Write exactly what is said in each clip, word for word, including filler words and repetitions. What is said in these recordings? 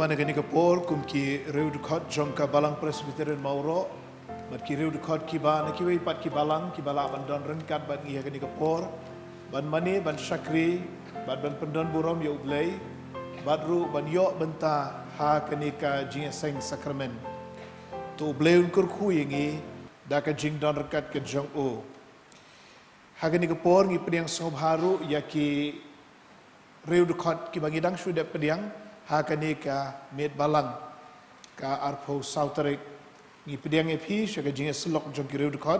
Na kane ka por kum ki riew dkhot jong ka Balang Presbyterian Mawroh, bad ki riew dkhot kiba na kiwei pat ki balang kiba lah ban don ryngkat bad ngi ha kane ka por, ban mane, ban shakri, bad ban pyndon burom ïa U Blei, bad ruh ban ïoh bynta ha kane ka jingïaseng sakramen. To U Blei un kyrkhu ïa ngi da ka jingdon ryngkat ka jong u. Ha kane ka por ngi pdiang sngewbha ruh ïa ki riew dkhot kiba ngi dang shu dep pdiang ha kane ka miet balang ka arphew saw tarik. Ngi pdiang ïa phi sha ka jingïasyllok jong ki riew dkhot.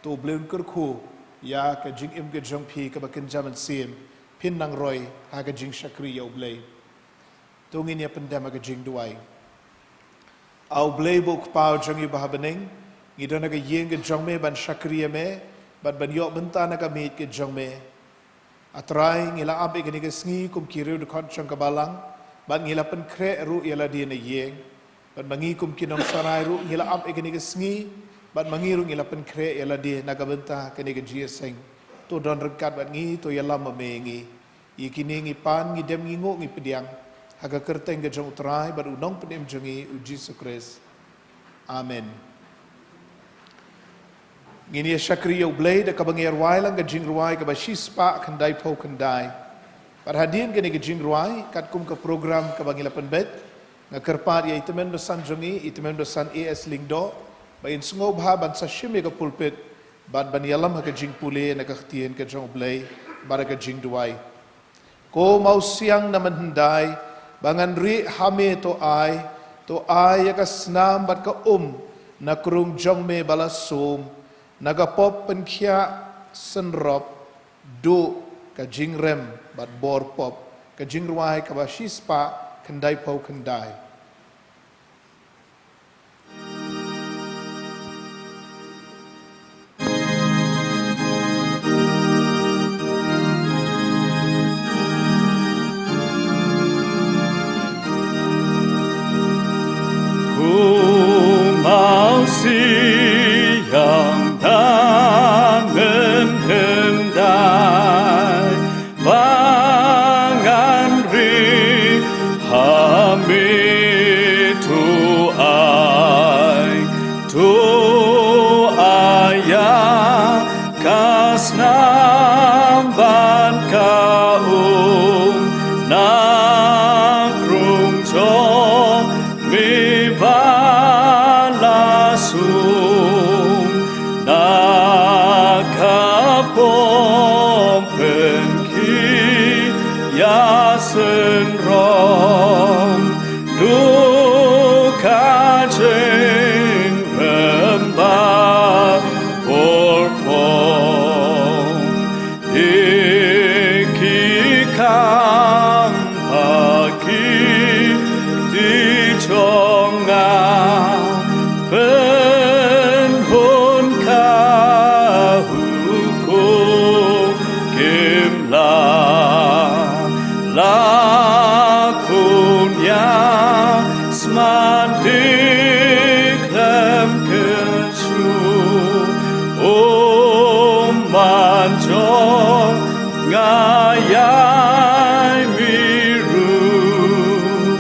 To U Blei un kyrkhu ïa ka jingim ka jong phi kaba kynja mynsiem, phin nang roi ha ka jingshakri ïa U Blei. To ngin ïa pyndem ha ka jingduwai. A U Blei ba u Kpa jong ngi ba ha bneng, ngi don ha ka ïing ka jong me ban shakri ïa me, bad ban ïoh bynta na ka miet ka jong me. A Trai, ngi la ap ïa kane ka sngi kum ki riew dkhot jong ka balang, bad ngi la pynkhreh ruh ïa lade na ïing. Bad ma ngi kum ki nongsharai ruh ngi la ap ïa kane ka sngi, bad ma ngi ruh ngi la pynkhreh ïa lade na ka bynta kane ka jingïaseng. To don ryngkat bad ngi, to ïalam ma me ïa ngi. Ïa kine ngi pan, ngi dem, ngi nguh, ngi pdiang ha ka kyrteng ka jong U Trai bad U Nongpynim jong ngi U Jisu Khrist. Amen. Ngin ïa shakri ïa U Blei da kaba ngi ïa rwai lang ka jingrwai kaba shispah khyndaiphew khyndai. Bad hadien kane ka jingrwai, katkum ka program kaba ngi la pynbeit, nga kyrpad ïa i tymmen basan jong ngi, i tymmen basan A S Lyngdoh, ba in sngewbha ban sa shim ïa ka pulpit, bad ban ïalam ha ka jingpule na ka ktien ka jong U Blei bad ha ka jingduwai. Ko Mawsiang na mynhyndai, ba ngan rieh ha me, to ai, to ai ïa ka snam bad ka um na krung jong me ba la sum, na ka pop pynkhiah synrop, duh ka jingrem bad bor pop. Ka jingrwai kaba shispah khyndaiphew khyndai. Ko Mawsiang na mynhyndai, ba ngan rieh ha me, to ai, to ai ïa ka snam bad ka um na krung jong me ba la sum, na ka pop pynkhiah synrop, duh ka jingrem bad bor pop. Te ki kam ha ki kti jong nga, pynhun ka hukum, kim lah, lah khun ïa smat, te khlem kynshum, um man jong nga ïa me ruh,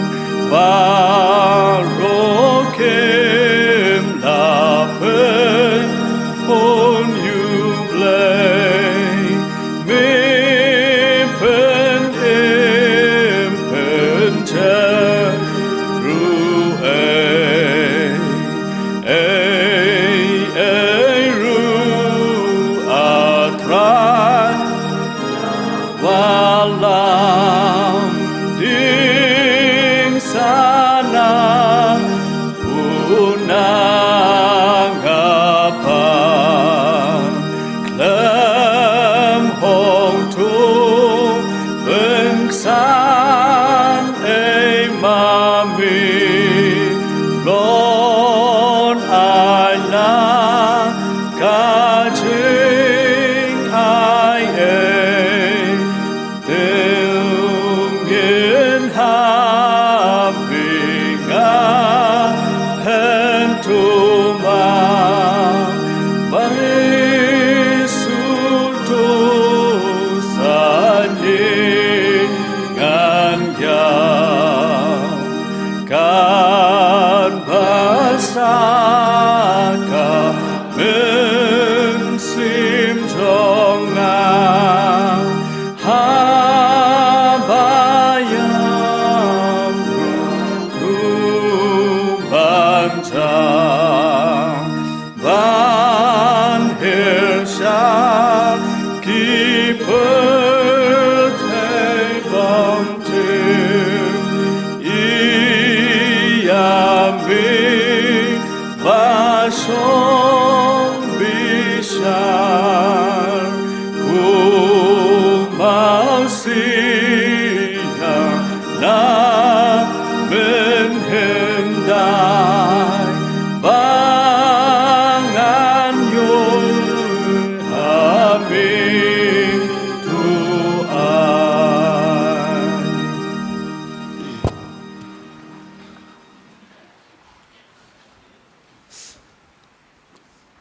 baroh kim lah pynhun ïa U Blei. Me pynim pyntip ruh, ei, ei, ei ruh, A Trai.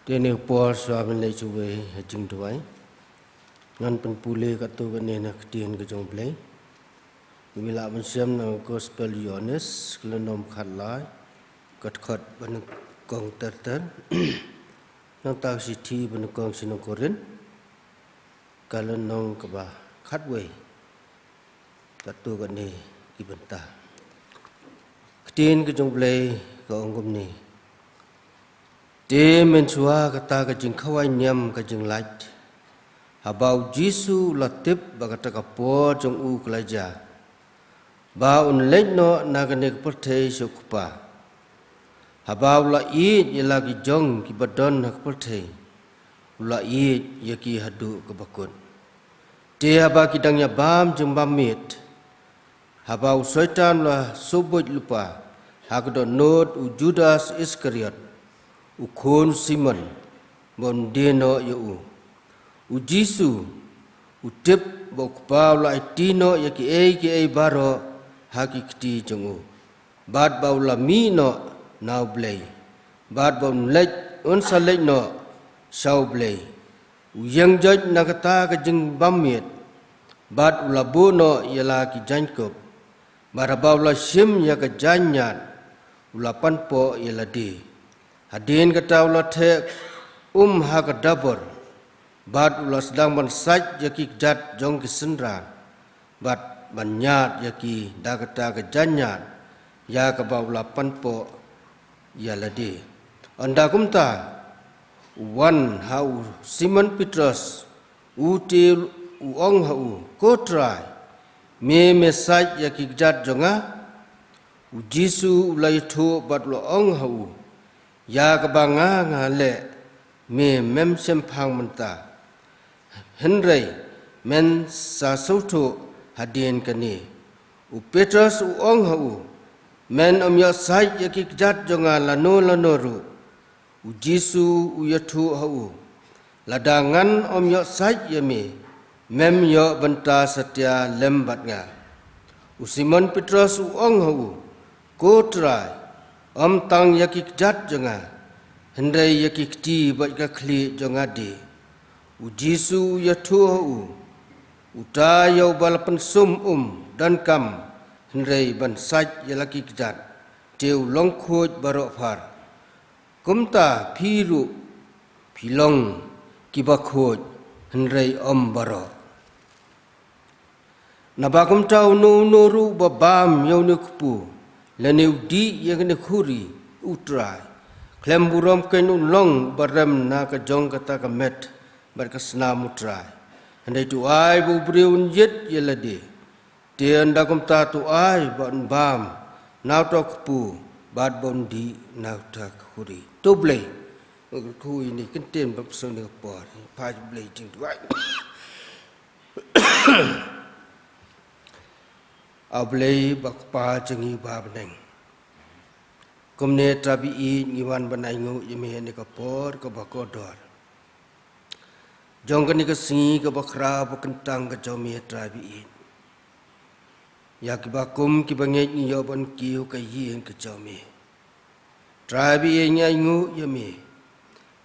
Dei ne por shuwa ban leit shuwa ha jingduwai, ngan pynpule katto katne na ka ktien ka jong U Blei. Ngi lah ban shem na Gospel Ïoannis, ka lynnong khatlai, ka dkhot ba nyngkong ter ter. Nangta ka shithi ba nyngkong sha nong Korinth, ka lynnong kaba khatwei. Katto katne ki bynta. Ka ktien ka jong U Blei ka ong kumne. Te mynshuwa kata ka jingkhawai niam ka jinglait, haba U Jisu u la tip ba kata ka por jong u ka la jia, ba un leit noh na kane ka pyrthei sha U Kpa. Haba u la ïeit ïa la ki jong kiba don ha ka pyrthei, u la ïeit ïa ki haduh kaba kut. Te haba ki dang ïa bam jingbam miet, haba u Soitan u la shu buit lypa ha ka dohnud u Judas Iskariot, u khun u Simon, ba un die noh ïa u, U Jisu u tip ba U Kpa u la aiti noh ïa kiei kiei baroh ha ki kti jong u, bad ba u la mih noh na U Blei, bad ba un leit, un sa leit noh sha U Blei. U ïeng joit na kata ka jingbam miet, bad u la buh noh ïa la ki jaiñkup, bad haba u la shim ïa ka jaiññiat, u la panpoh ïa lade. Hadien kata u la theh um ha ka dabor, bad u la sdang ban sait ïa ki kjat jong ki synran, bad ban ñiad ïa ki da kata ka jaiññiat, ïa kaba u la panpoh ïa lade. Ynda kumta, u wan ha u Simon Petros, u te u ong ha u, Ko Trai, me me sait ïa ki kjat jong nga? U Jisu u la ïathuh bad u la ong ha u, Ïa kaba nga nga leh, me mem shemphang mynta, hynrei men sa sngewthuh hadien kane. U Petros u ong ha u, Men ym ïoh sait ïa ki kjat jong nga lano lano ruh. U Jisu u ïathuh ha u, Lada ngan ym ïoh sait ïa me, mem ïoh bynta satia lem bad nga. U Simon Petros u ong ha u, Ko Trai, ym tang ïa ki kjat jong nga, hynrei ïa ki kti bad ka khlieh jong nga de. U Jisu u ïathuh ha u, Uta ïa uba la pynsum um donkam, hynrei ban sait ïa la ki kjat, te u long khuid baroh phar. Kumta phi ruh phi long kiba khuid, hynrei ym baroh. Naba kumta uno uno ruh uba bam ïa une u kpu, lane u dih ïa kane ka khuri U Trai, khlem burom kein un long uba rem na ka jong kata ka met bad ka snam U Trai. Hynrei to ai ba u briew un ïit ïa lade. Te ynda kumta to ai ba un bam na uta u kpu bad ba un dih na uta ka khuri. To Blei. Nga kyrkhu ïa ine i kyntien ba pynshong ïa kane ka por. Phai U Blei jingduwai. A Blei ba Kpa jong ngi ba ha bneng. Kumne Trai ba ïeit ngi wan ban ainguh ïa me ha kane ka por kaba kordor. Jong kane ka sngi kaba khraw ba kyntang ka jong me Trai ba ïeit. Ïa kiba kum kiba ngeit ngi ïoh ban kiew ka ïing ka jong me. Trai ba ïeit ngi ainguh ïa me.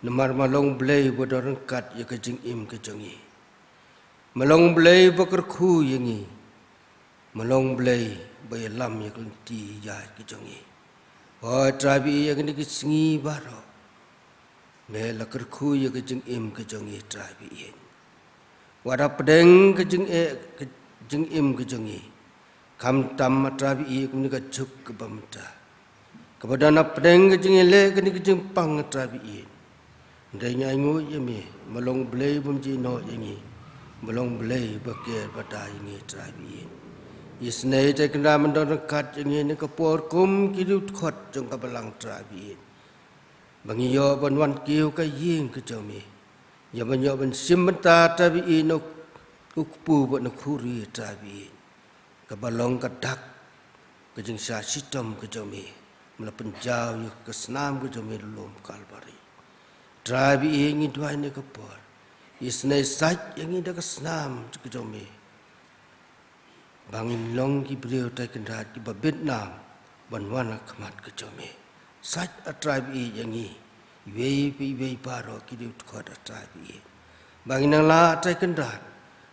Namar me long Blei ba don ryngkat ïa ka jingim ka jong ngi. Me long Blei ba kyrkhu ïa ngi. Me long Blei ba ïalam ïa ka lynti ïaid ka jong ngi. Hooid Trai ba ïeit ïa kine ki sngi baroh. Me la kyrkhu ïa ka jingim ka jong ngi Trai ba ïeit. Wat hapdeng ka jingeh ka jingim ka jong ngi. Khamtam Trai ba ïeit kumne ka juk kaba mynta. Kaba don hapdeng ka jingïaleh kane ka jingpang Trai ba ïeit. Hynrei ngi ainguh ïa me, me long Blei bym ju ïehnoh ïa ngi. Me long Blei ba ker ba da ïa ngi Trai ba ïeit. Isynei te kynda men don ryngkat ïa ngi ha kane ka por kum ki riewdkhot jong ka balang Trai ba ïeit. Ba ngi ïoh ban wan kiew ka ïing ka jong me. Ïa ban ïoh ban shim bynta Trai ba ïeit na u kpu bad na u khuri Trai ba ïeit. Kaba long ka dak ka jingshah shitom ka jong me. Me la pynjaw ïa ka snam ka jong me ha lum Kalbari. Trai ba ïeit ngi duwai ha kane ka por. Isynei sait ïa ngi da ka snam ka jong me. Ba ngin long ki briew Trai Kynrad kiba bit nam ban wan ha khmat ka jong me. Sait A Trai ba ïeit ïa ngi. Iwei pa iwei baroh ki dei u dkhot, A Trai ba ïeit. Ba ngin nang lah, A Trai Kynrad,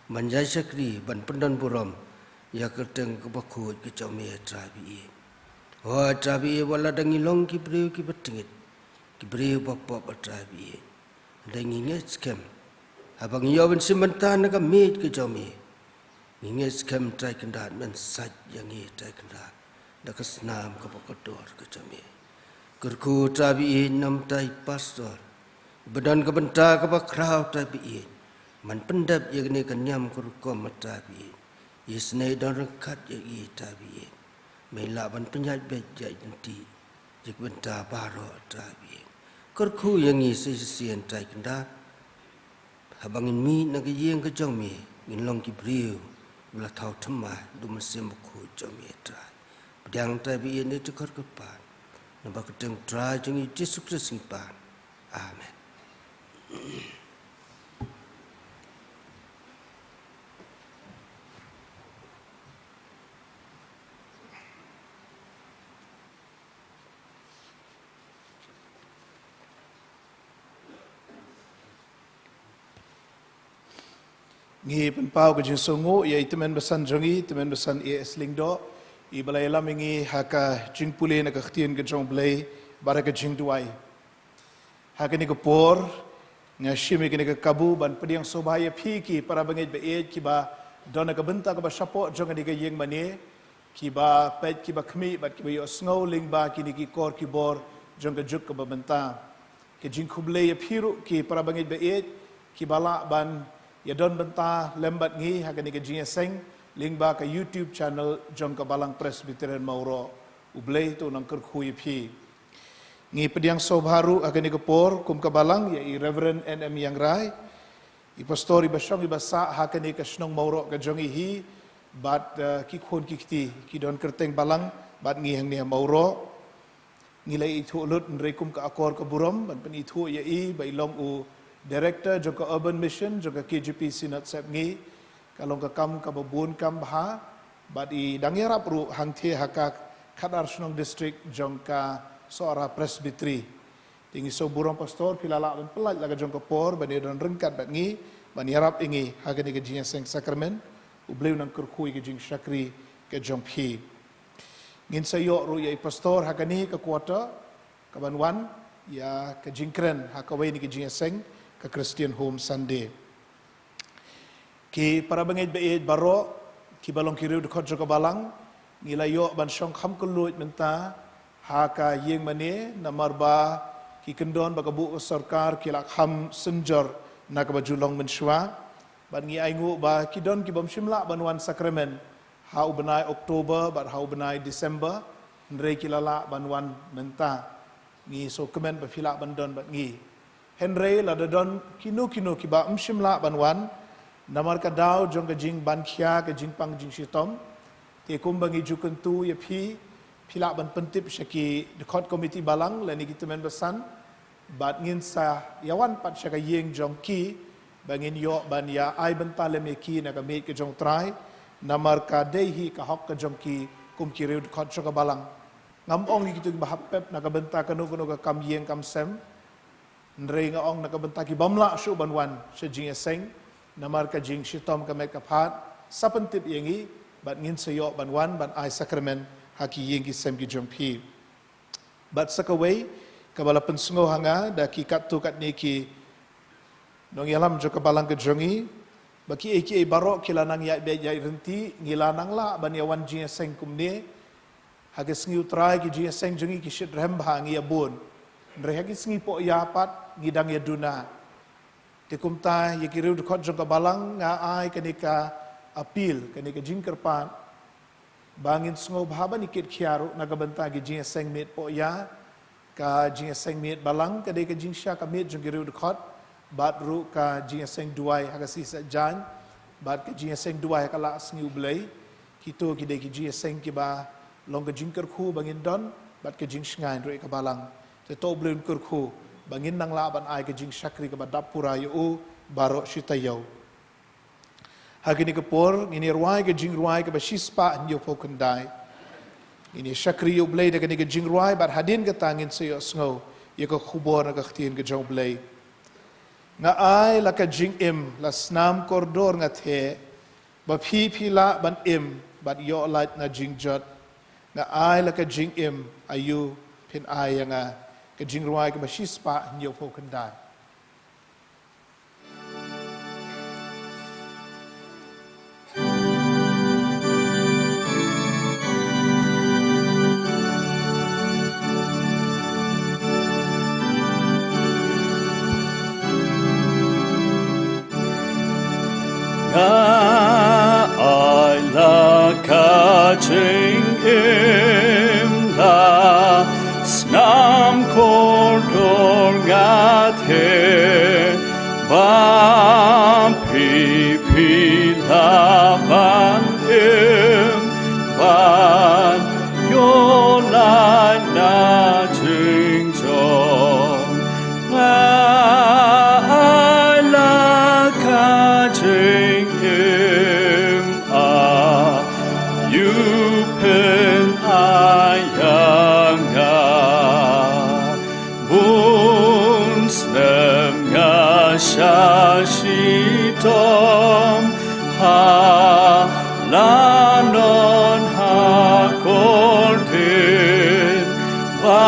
ban ïai shakri, ban pyndon burom ïa ka kyrteng kaba khuid ka jong me, A Trai ba ïeit. O A Trai ba ïeit, wat la dang ngi long ki briew kiba tyngeh, ki briew ba pop, A Trai ba ïeit, hynrei ngi ngeit skhem, haba ngi ïoh ban shim bynta na ka miej ka jong me, ngi ngeit skhem, A Trai Kynrad, men sait ïa ngi, A Trai Kynrad, da ka snam kaba kordor ka jong me. Kyrkhu, A Trai ba ïeit, na utai u pastor ba don ka bynta kaba khraw, A Trai ba ïeit, ban pyndep ïa kane ka niam ka rukom, A Trai ba ïeit. Isynei don ryngkat ïa i, A Trai ba ïeit. Ba ngin lah ban pynïaid beit ïaid lynti ïa ki bynta baroh, A Trai ba ïeit. Kyrkhu ïa ngi sa shisien, A Trai Kynrad, haba ngin mih na ka ïing ka jong me, ngin long ki briew ba la thaw thymmai da u Mynsiem Bakhuid jong me, A Trai. Pdiang, A Trai ba ïeit, ïa kane ka dkhot kyrpad, namar ka kyrteng U Trai jong ngi Jisu Khrist ngi pan. Amen. Ngi pynpaw ka jingsngewnguh ïa i tymmen basan jong ngi, tymmen basan A S Lyngdoh, iba la ïalam ïa ngi ha ka jingpule na ka ktien ka jong U Blei bad ha ka jingduwai. Ha kane ka por, nga shim ïa kane ka kabu ban pdiang sngewbha ïa phi ki para bangeit ba ïeit kiba don ha ka bynta kaba shapoh jong kane ka ïing mane, kiba peit, kiba khmih bad kiba ïohsngew lyngba kine ki kor ki bor jong ka juk kaba mynta. Ka jingkhublei ïa phi ruh ki para bangeit ba ïeit kiba lah ban ïadon bynta lem bad ngi ha kane ka jingïaseng lyngba ka YouTube channel jong ka Balang Presbyterian Mawroh. U Blei to u nang kyrkhu ïa phi. Ngi pdiang sngewbha ruh ha kane ka por kum ka balang ïa i Reverend N M Ïangrai, i pastor iba shong iba sah ha kane ka shnong Mawroh ka jong ngi hi, bad, eh, ki khun ki kti ki don kyrteng balang bad ngi hangne ha Mawroh. Ngi la ithuh lut hynrei kum ka akor ka burom ban pynithuh ïa i ba i long u director jong ka Urban Mission jong ka K J P Synod Sepngi. Ka long ka kam kaba bun kam bha, bad i dang ïarap ruh hangthie ha ka khadar shnong district jong ka Sohra Presbytery. Te ngi sngewburom pastor, phi la lah ban pyllait la ka jong ka por ban ïadon ryngkat bad ngi ban ïarap ïa ngi ha kane ka jingïaseng sakramen. U Blei u nang kyrkhu ïa ka jingshakri ka jong phi. Ngin sa ïoh ruh ïa i pastor ha kane ka quarter kaban wan ïa ka jingkren ha kawei na ki jingïaseng, ka Christian Home Sunday. Ki para bangeit ba ïeit baroh kiba long ki riew dkhot jong ka balang, ngi la ïoh ban shong kham kylluid mynta ha ka ïing mane namar ba ki kyndon ba ka buh ka sorkar ki la kham synjor na kaba ju long mynshuwa. Bad ngi ainguh ba ki don kibym shym lah ban wan sakramen ha u bnai October bad ha u bnai December, hynrei ki la lah ban wan mynta. Ngi sngewkmen ba phi lah ban don bad ngi. Hynrei lada don kino kino kiba ym shym lah ban wan namar ka daw jong ka jingban khia, ka jingpang jingshitom, te kumba ngi ju kyntu ïa phi, phi lah ban pyntip sha ki dkhot komiti balang lane ki tymmen basan, bad ngin sa ïawan pat sha ka ïing jong ki ba ngin ïoh ban ïa ai bynta lem ïa ki na ka miej ka jong U Trai, namar ka dei hi ka hok ka jong ki kum ki riew dkhot jong ka balang. Ngam ong ïa kito kiba hap pep na ka bynta kano kano ka kam ïing kam sem, hynrei nga ong na ka bynta kibym lah shuh ban wan sha jingïaseng namar ka jingshitom ka met ka phad, sa pyntip ïa ngi bad ngin sa ïoh ban wan ban ai sakramen ha ki ïing ki sem ki jong phi. Bad sa kawei kaba la pynsngew ha nga da ki katto katne ki nongïalam jong ka balang ka jong ngi, ba kiei kiei baroh ki la nang ïaid beit ïaid lynti, ngi la nang lah ban ïawan jingïaseng kumne ha ki sngi U Trai, ki jingïaseng jong ngi ki shitrhem bha, ngi ïa bun. Hynrei ha ki sngi pohïa pat ngi dang ïa duna. Te kumta ïa ki riew dkhot jong ka balang nga ai kane ka appeal, kane ka jingkyrpad, ba ngin sngewbha ban ïa kit khia ruh na ka bynta ki jingïaseng miet pohïa. Ka jingïaseng miet balang ka dei ka jingshah ka miet jong ki riew dkhot, bad ruh ka jingïaseng duwai ha ka sngi Saitjaiñ bad ka jingïaseng duwai ha ka lad sngi U Blei. Kito ki dei ki jingïaseng kiba long ka jingkyrkhu ba ngin don bad ka jingshngaiñ ruh ïa ka balang. Te to U Blei un kyrkhu ba ngin nang lah ban ai ka jingshakri kaba dap pura ïa u baroh shi taïew. Ha kane ka por ngin ïa rwai ka jingrwai kaba shispah hynñiewphew khyndai. Ngin ïa shakri ïa U Blei da kane ka jingrwai bad hadien kata ngin sa ïohsngew ïa ka khubor na ka ktien ka jong U Blei. Nga ai la ka jingim, la snam kordor nga theh, ba phi phi lah ban im bad ïoh lait na jingjot. Nga ai la ka jingim, aïu phin ai ïa nga? Ka jingrwai kaba shispah hynñiewphew khyndai. Nga ai la ka jingim, la snam kordor nga theh, ba phi phi lah ban im ban ïoh lait na jingjot. Nga ai la ka jingim, aïu phin ai ïa nga? Bun snem nga shah shitom ha la non ha kordit, ba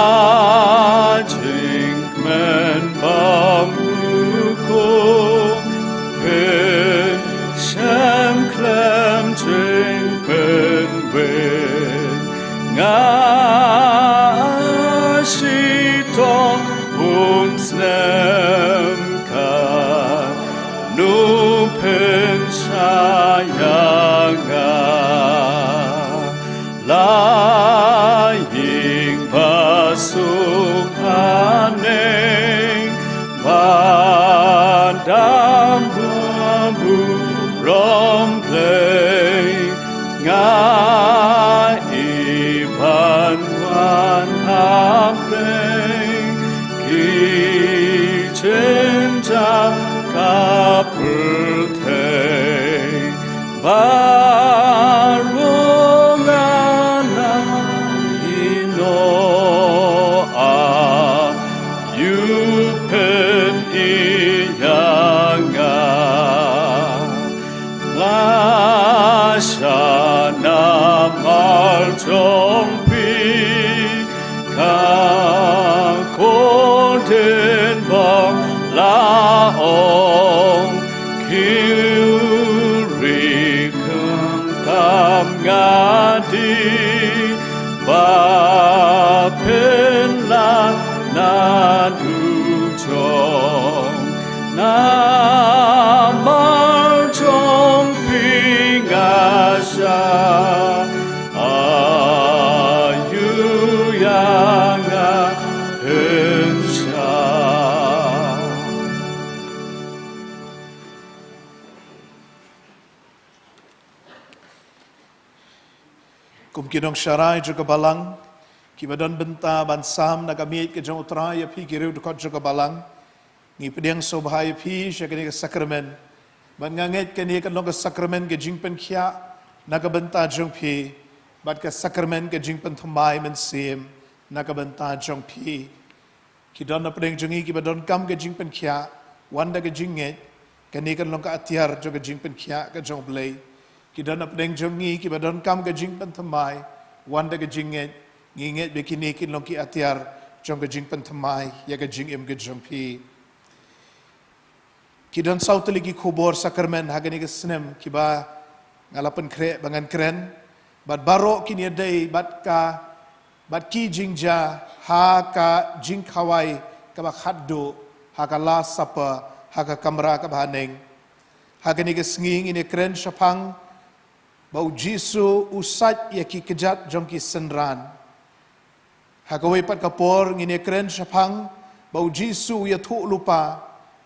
jingkmen bymhukum phin shem khlem jingpynwit. Nga shitom bun snem, katno phin shah ïa nga? La ïing ba suk haneng, ba dang burom Blei, nga i ban wan ha Blei. Ki jingjia ka pyrthei baroh nga la ïehnoh, aïu phin ïeit ïa nga? Nga shah namar jong phi, ka kordit ba la ong, khiew ri kyrkhu kam nga die, ba phin lait na dujok. Namar jong phi nga shah, aïu ïa nga phin shah? Kum ki nongsharai jong ka balang kiba don bynta ban sam na ka miej ka jong U Trai ïa phi ki riewdkhot jong ka balang, ngi pdiang sngewbha ïa phi sha kane ka sakramen. Bad nga ngeit kane kan long ka sakramen ka jingpynkhiah na ka bynta jong phi, bad ka sakramen ka jingpynthymmai mynsiem na ka bynta jong phi. Ki don na pdeng jong ngi kiba donkam ka jingpynkhiah, wan da ka jingngeit, kane kan long ka atiar jong ka jingpynkhiah ka jong U Blei. Ki don na pdeng jong ngi kiba donkam ka jingpynthymmai, wan da ka jingngeit, ngi ngeit ba kine kin long ki atiar jong ka jingpynthymmai ïa ka jingim ka jong phi. Ki don saw tylli ki khubor sakramen ha kane ka snem kiba nga la pynkhreh ba ngan kren, bad baroh kin ïadei bad ka, bad ki jingjia ha ka jingkhawai kaba khatduh, ha ka Last Supper, ha ka kamra kaba haneng. Ha kane ka sngi ngin ïakren shaphang ba U Jisu u sait ïa ki kjat jong ki synran. Ha kawei pat ka por ngin ïakren shaphang ba U Jisu u ïathuhlypa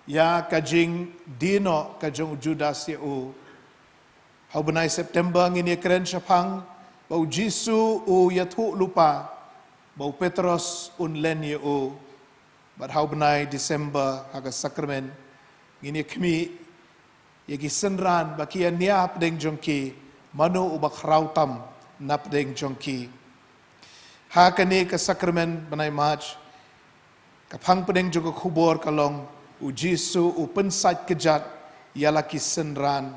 ïa ka jingdie noh ka jong u Judas ïa u. Ha u bnai September ngin ïakren shaphang ba U Jisu u ïathuhlypa ba u Petros un len ïa u. Bad ha u bnai December ha ka sakramen ngin ïakhmih ïa ki synran ba ki ïania hapdeng jong ki, mano uba khraw tam na pdeng jong ki. Ha kane ka sakramen bnai March Ka phang pdeng jong ka khubor ka long, U Jisu u pynsait kjat ïa la ki synran.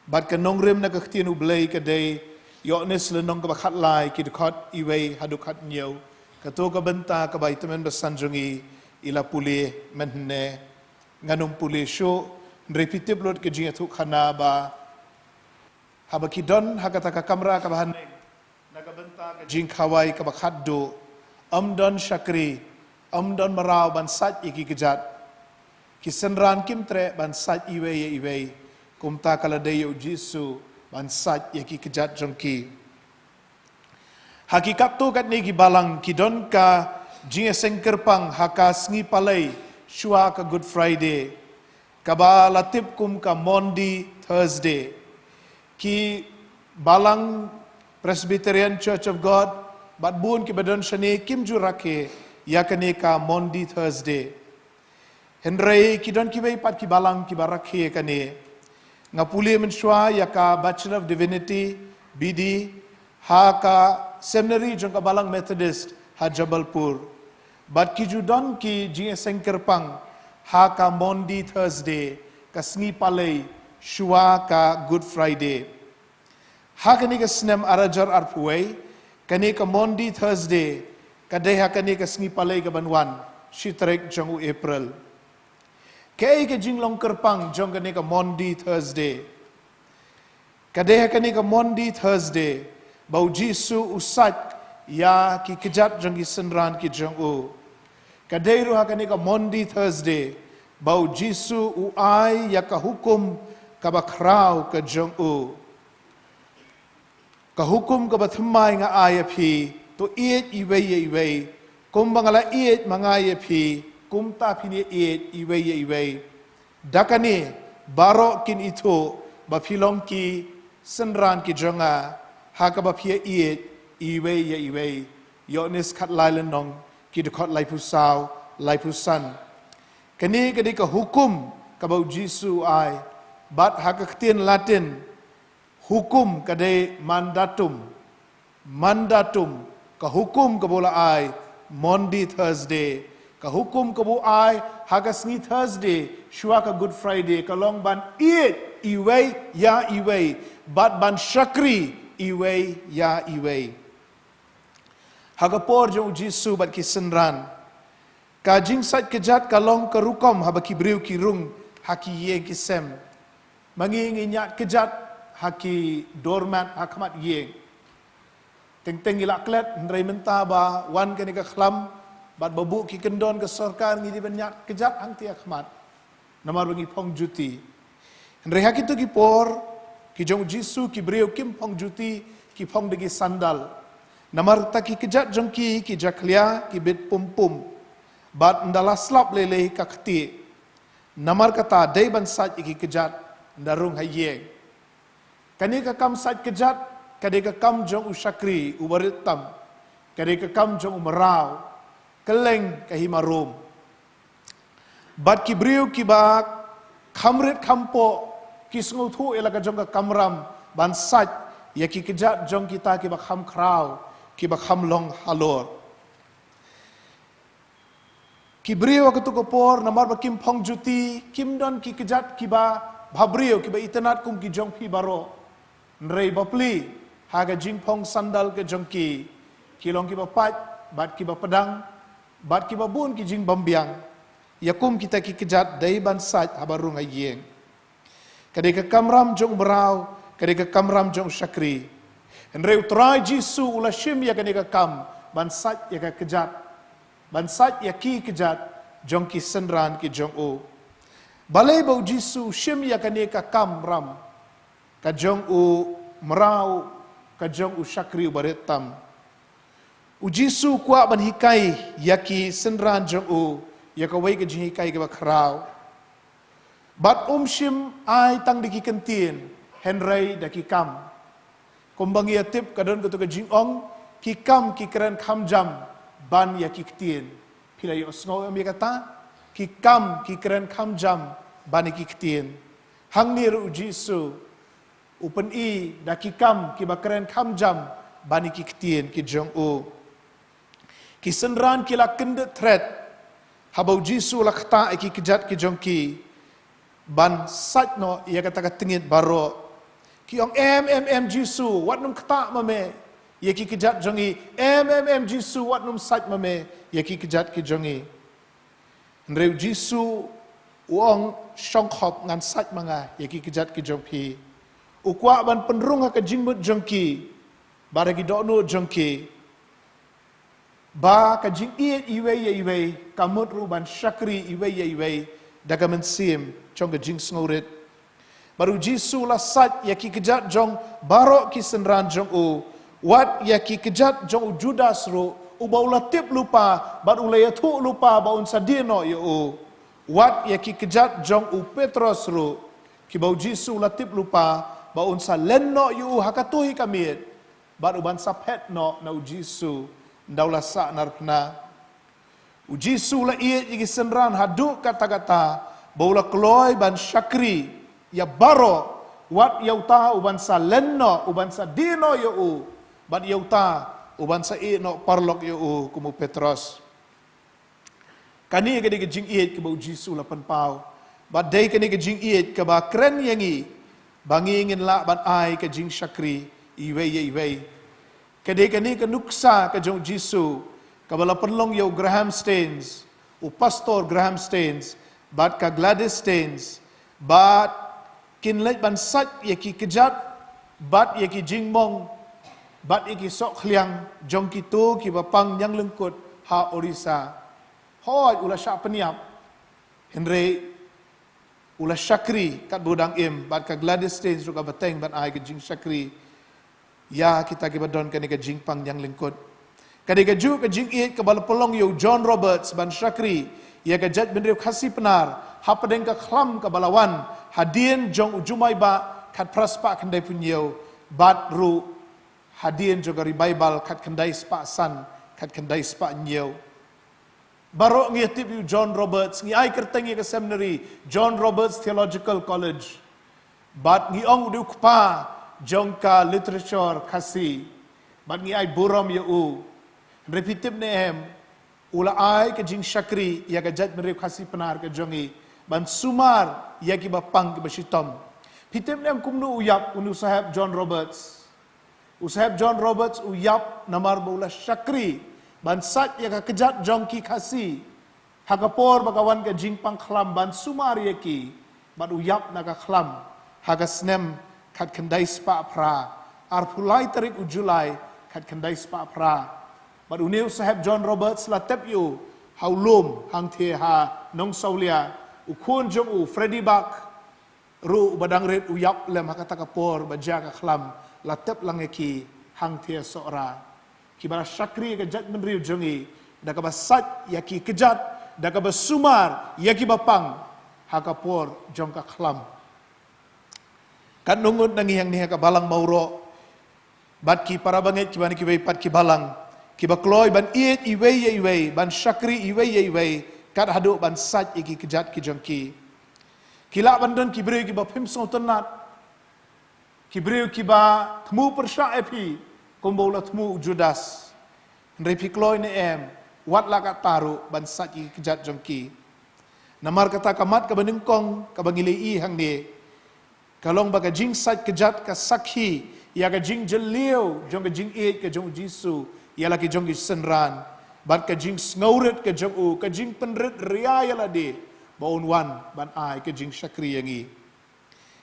Bad ka nongrim na ka ktien U Blei ka dei Ïoannis lynnong kaba khatlai, ki dkhot iwei haduh khathynñiew. Kato ka bynta kaba i tymmen basan jong ngi i la pule mynhynne. Ngan ym pule shuh, hynrei phi tip lut ka jingïathuhkhana ba haba ki don ha kata ka kamra kaba haneng, na ka bynta ka jingkhawai kaba khatduh, ym don shakri, ym don mraw ban sait ïa ki kjat. Ki synran kim treh ban sait iwei ïa iwei, kumta ka la dei ïa U Jisu ban sait ïa ki kjat jong ki. Ha ki katto katne ki balang ki don ka jingïaseng kyrpang ha ka sngi palei shuwa ka Good Friday, kaba la tip kum ka Maundy Thursday. Ki balang Presbyterian Church of God bad bun kiba don shane kim ju rakhe ïa kane ka Maundy Thursday. Hynrei ki don kiwei pat ki balang kiba rakhe ïa kane. Nga pule mynshuwa ïa ka Bachelor of Divinity, B D, ha ka seminary jong ka Balang Methodist ha Jabalpur. Bad ki ju don ki jingïaseng kyrpang ha ka Maundy Thursday, ka sngi palei shuwa ka Good Friday. Ha kane ka snem ar hajar arphew wei, kane ka Maundy Thursday ka dei ha kane ka sngi palei kaban wan, shi tarik jong u April. Kaei ka jinglong kyrpang jong kane ka Maundy Thursday? Ka dei ha kane ka Maundy Thursday ba U Jisu u sait ïa ki kjat jong ki synran ki jong u. Ka dei ruh ha kane ka Maundy Thursday ba U Jisu u ai ïa ka hukum kaba khraw ka jong u. Ka hukum kaba thymmai nga ai ïa phi, to ïeit iwei ïa iwei. Kumba nga la ïeit ma nga ïa phi, kumta phin ïa ïeit iwei ïa iwei. Da kane baroh kin ithuh ba phi long ki synran ki jong nga, ha kaba phi ïa ïeit iwei ïa iwei. Ïoannis khatlai lynnong, ki dkhot laiphew saw, laiphew san. Kane ka dei ka hukum kaba U Jisu u ai. Bad ha ka ktien Latin, hukum ka dei mandatum. Mandatum, ka hukum kaba u la ai, Maundy Thursday. Ka hukum kaba u ai ha ka sngi Thursday shuwa ka Good Friday ka long ban ïeit iwei ïa iwei, bad ban shakri iwei ïa iwei. Ha ka por jong U Jisu bad ki synran, ka jingsait kjat ka long ka rukom haba ki briew ki rung ha ki ïing ki sem. Ma ngi ngi ñiad kjat ha ki doormat ha khmat ïing. Teng teng ngi la klet, hynrei mynta ba wan kane ka khlam bad ba buh ki kyndon ka sorkar, ngi dei ban ñiad kjat hangtei ha khmat. Namar ba ngi phong juti. Hynrei ha kito ki por ki jong U Jisu, ki briew kim phong juti, ki phong da ki sandal. Namar ta ki kjat jong ki ki jakhlia, ki bit pum pum. Bad ynda la slap lei lei ka ktieh. Namar kata dei ban sait ïa ki kjat ynda rung ha ïing. Kane ka kam sait kjat ka dei ka kam jong u shakri, u barit tam. Ka dei ka kam jong u mraw. Kylleng ka hima Rom. Bad ki briew kiba kham rit kham poh ki sngewthuh ïa la ka jong ka kamram ban sait ïa ki kjat jong kita kiba kham khraw, kiba kham long halor. Ki briew ha kato ka por, namar ba kim phong juti, kim don ki kjat kiba bhabriew, kiba itynnad kum ki jong phi baroh. Hynrei bapli, ha ka jingphong sandal ka jong ki, ki long kiba pait bad kiba pdang bad kiba bun ki jingbymbiang. Ïa kum kita ki kjat dei ban sait haba rung ha ïing. Ka dei ka kamram jong u mraw, ka dei ka kamram jong u shakri. Hynrei U Trai Jisu u la shim ïa kane ka kam ban sait ïa ka kjat, ban sait ïa ki kjat jong ki synran ki jong u. Balei ba U Jisu u shim ïa kane ka kamram ka jong u mraw, ka jong u shakri u barit tam? U Jisu u kwah ban hikai ïa ki synran jong u ïa kawei ka jinghikai kaba khraw. Bad um shym ai tang da ki ktien, hynrei da ki kam. Kumba ngi ïa tip, ka don kato ka jingong, ki kam ki kren kham jam ban ïa ki ktien. Phi la ïohsngew em ïa kata? Ki kam ki kren kham jam ban ïa ki ktien. Hangne ruh U Jisu u pyni da ki kam kiba kren kham jam ban ïa ki ktien ki jong u. Ki synran ki la kyndit thret, Haba u Jisu u la ktah ïa ki kjat ki jong ki ban sait noh ïa kata ka tngit baroh, ki ong, "Em, em, em, Jisu, wat nym ktah ma me ïa ki kjat jong ngi. Em, em, em, Jisu, wat nym sait ma me ïa ki kjat ki jong ngi." Hynrei u Jisu u ong, "Shong khop, ngan sait ma nga ïa ki kjat ki jong phi." U kwah ban pynrung ha ka jingmut jong ki bad ha ki dohnud jong ki, ba ka jingïeit iwei ïa iwei ka mut ruh ban shakri iwei ïa iwei da ka mynsiem jong ka jingsngewrit. Bad u Jisu u la sait ïa ki kjat jong baroh ki synran jong u, wat ïa ki kjat jong u Judas ruh, uba u la tip lypa bad u la ïathuh lypa ba un sa die noh ïa u, wat ïa ki kjat jong u Petros ruh, kiba u Jisu u la tip lypa ba un sa len noh ïa u ha katu hi ka miet, bad u ban sa phet noh na u Jisu ynda u la sah narphna. U Jisu u la ïeit ïa ki synran haduh katta katta ba u la kloi ban shakri ïa baroh, wat ïa uta u ban sa len noh, u ban sa die noh ïa u, bad ïa uta u ban sa ïeh noh paralok ïa u kum u Petros. Kane ka dei ka jingïeit kaba u Jisu u la pynpaw. Bad dei kane ka jingïeit kaba kren ïa ngi ba ngi ngin lah ban ai ka jingshakri iwei ïa iwei. Ka dei kane ka nuksa ka jong u Jisu kaba la pynlong ïa u Graham Staines, u Pastor Graham Staines, bad ka Gladys Staines, bad kin leit ban sait ïa ki kjat bad ïa ki jingmong bad ïa ki sohkhliang jong kito kiba pang ñianglyngkut ha Orissa. Hooid, u la shah pynïap, hynrei u la shakri katba u dang im, bad ka Gladys Staines ruh ka bteng ban ai ka jingshakri ïa kita kiba don kane ka jingpang ñianglyngkut. Ka dei kajuh ka jingïeit kaba la pynlong ïa u John Roberts ban shakri ïa ka jaitbynriew Khasi Pnar hapdeng ka khlam kaba la wan hadien jong u Jumai Bah khatphra spah khyndaiphew hynñiew, bad ruh hadien jong ka Revival khatkhyndai spah san, khatkhyndai spah hynñiew. Baroh ngi tip ïa u John Roberts, ngi ai kyrteng ïa ka seminary John Roberts Theological College. Bad ngi ong u dei u kpa jong ka literature Khasi. Bad ngi ai burom ïa u. Hynrei phi tip ne em, u la ai ka jingshakri ïa ka jaitbynriew Khasi Pnar ka jong ngi ban sumar ïa kiba pang kiba shitom. Phi tip ne em kumno u ïap, une u Saheb John Roberts? U Saheb John Roberts u ïap namar ba u la shakri ban sait ïa ka kjat jong ki Khasi ha ka por ba ka wan ka jingpang khlam ban sumar ïa ki, bad u ïap na ka khlam ha ka snem khatkhyndai spah phra, arphew lai tarik u July khatkhyndai spah phra. Bad une u Saheb John Roberts la tep ïa u ha u lum hangthie ha Nongsawlia, u khun jong u Freddy Buck ruh uba dang rit u ïap lem ha kata ka por ba jia ka khlam, la tep lang ïa ki hangthie Sohra. Kiba la shakri ïa ka jaitbynriew jong ngi da kaba sait ïa ki kjat, da kaba sumar ïa kiba pang ha ka por jong ka khlam. Katno ngut na ngi hangne ha ka balang Mawroh bad ki para bangeit kiba na kiwei pat ki balang, kiba kloi ban ïeit iwei ïa iwei, ban shakri iwei ïa iwei, kat haduh ban sait ïa ki kjat ki jong ki. Ki lah ban don ki briew kiba phim sngewtynnat, ki briew kiba thmu pyrshah ïa phi kumba u la thmu u Judas. Hynrei phi kloi ne em, wat la katta ruh ban sait ïa ki kjat jong ki. Namar kata ka mat kaba nyngkong kaba ngi la ïohi hangne, ka long ba ka jingsait kjat ka sakhi ïa ka jingjylliew jong ka jingïeit ka jong u Jisu ïa la ki jong ki synran, bad ka jingsngewrit ka jong u, ka jingpynrit ria ïa lade ba un wan ban ai ka jingshakri ïa ngi.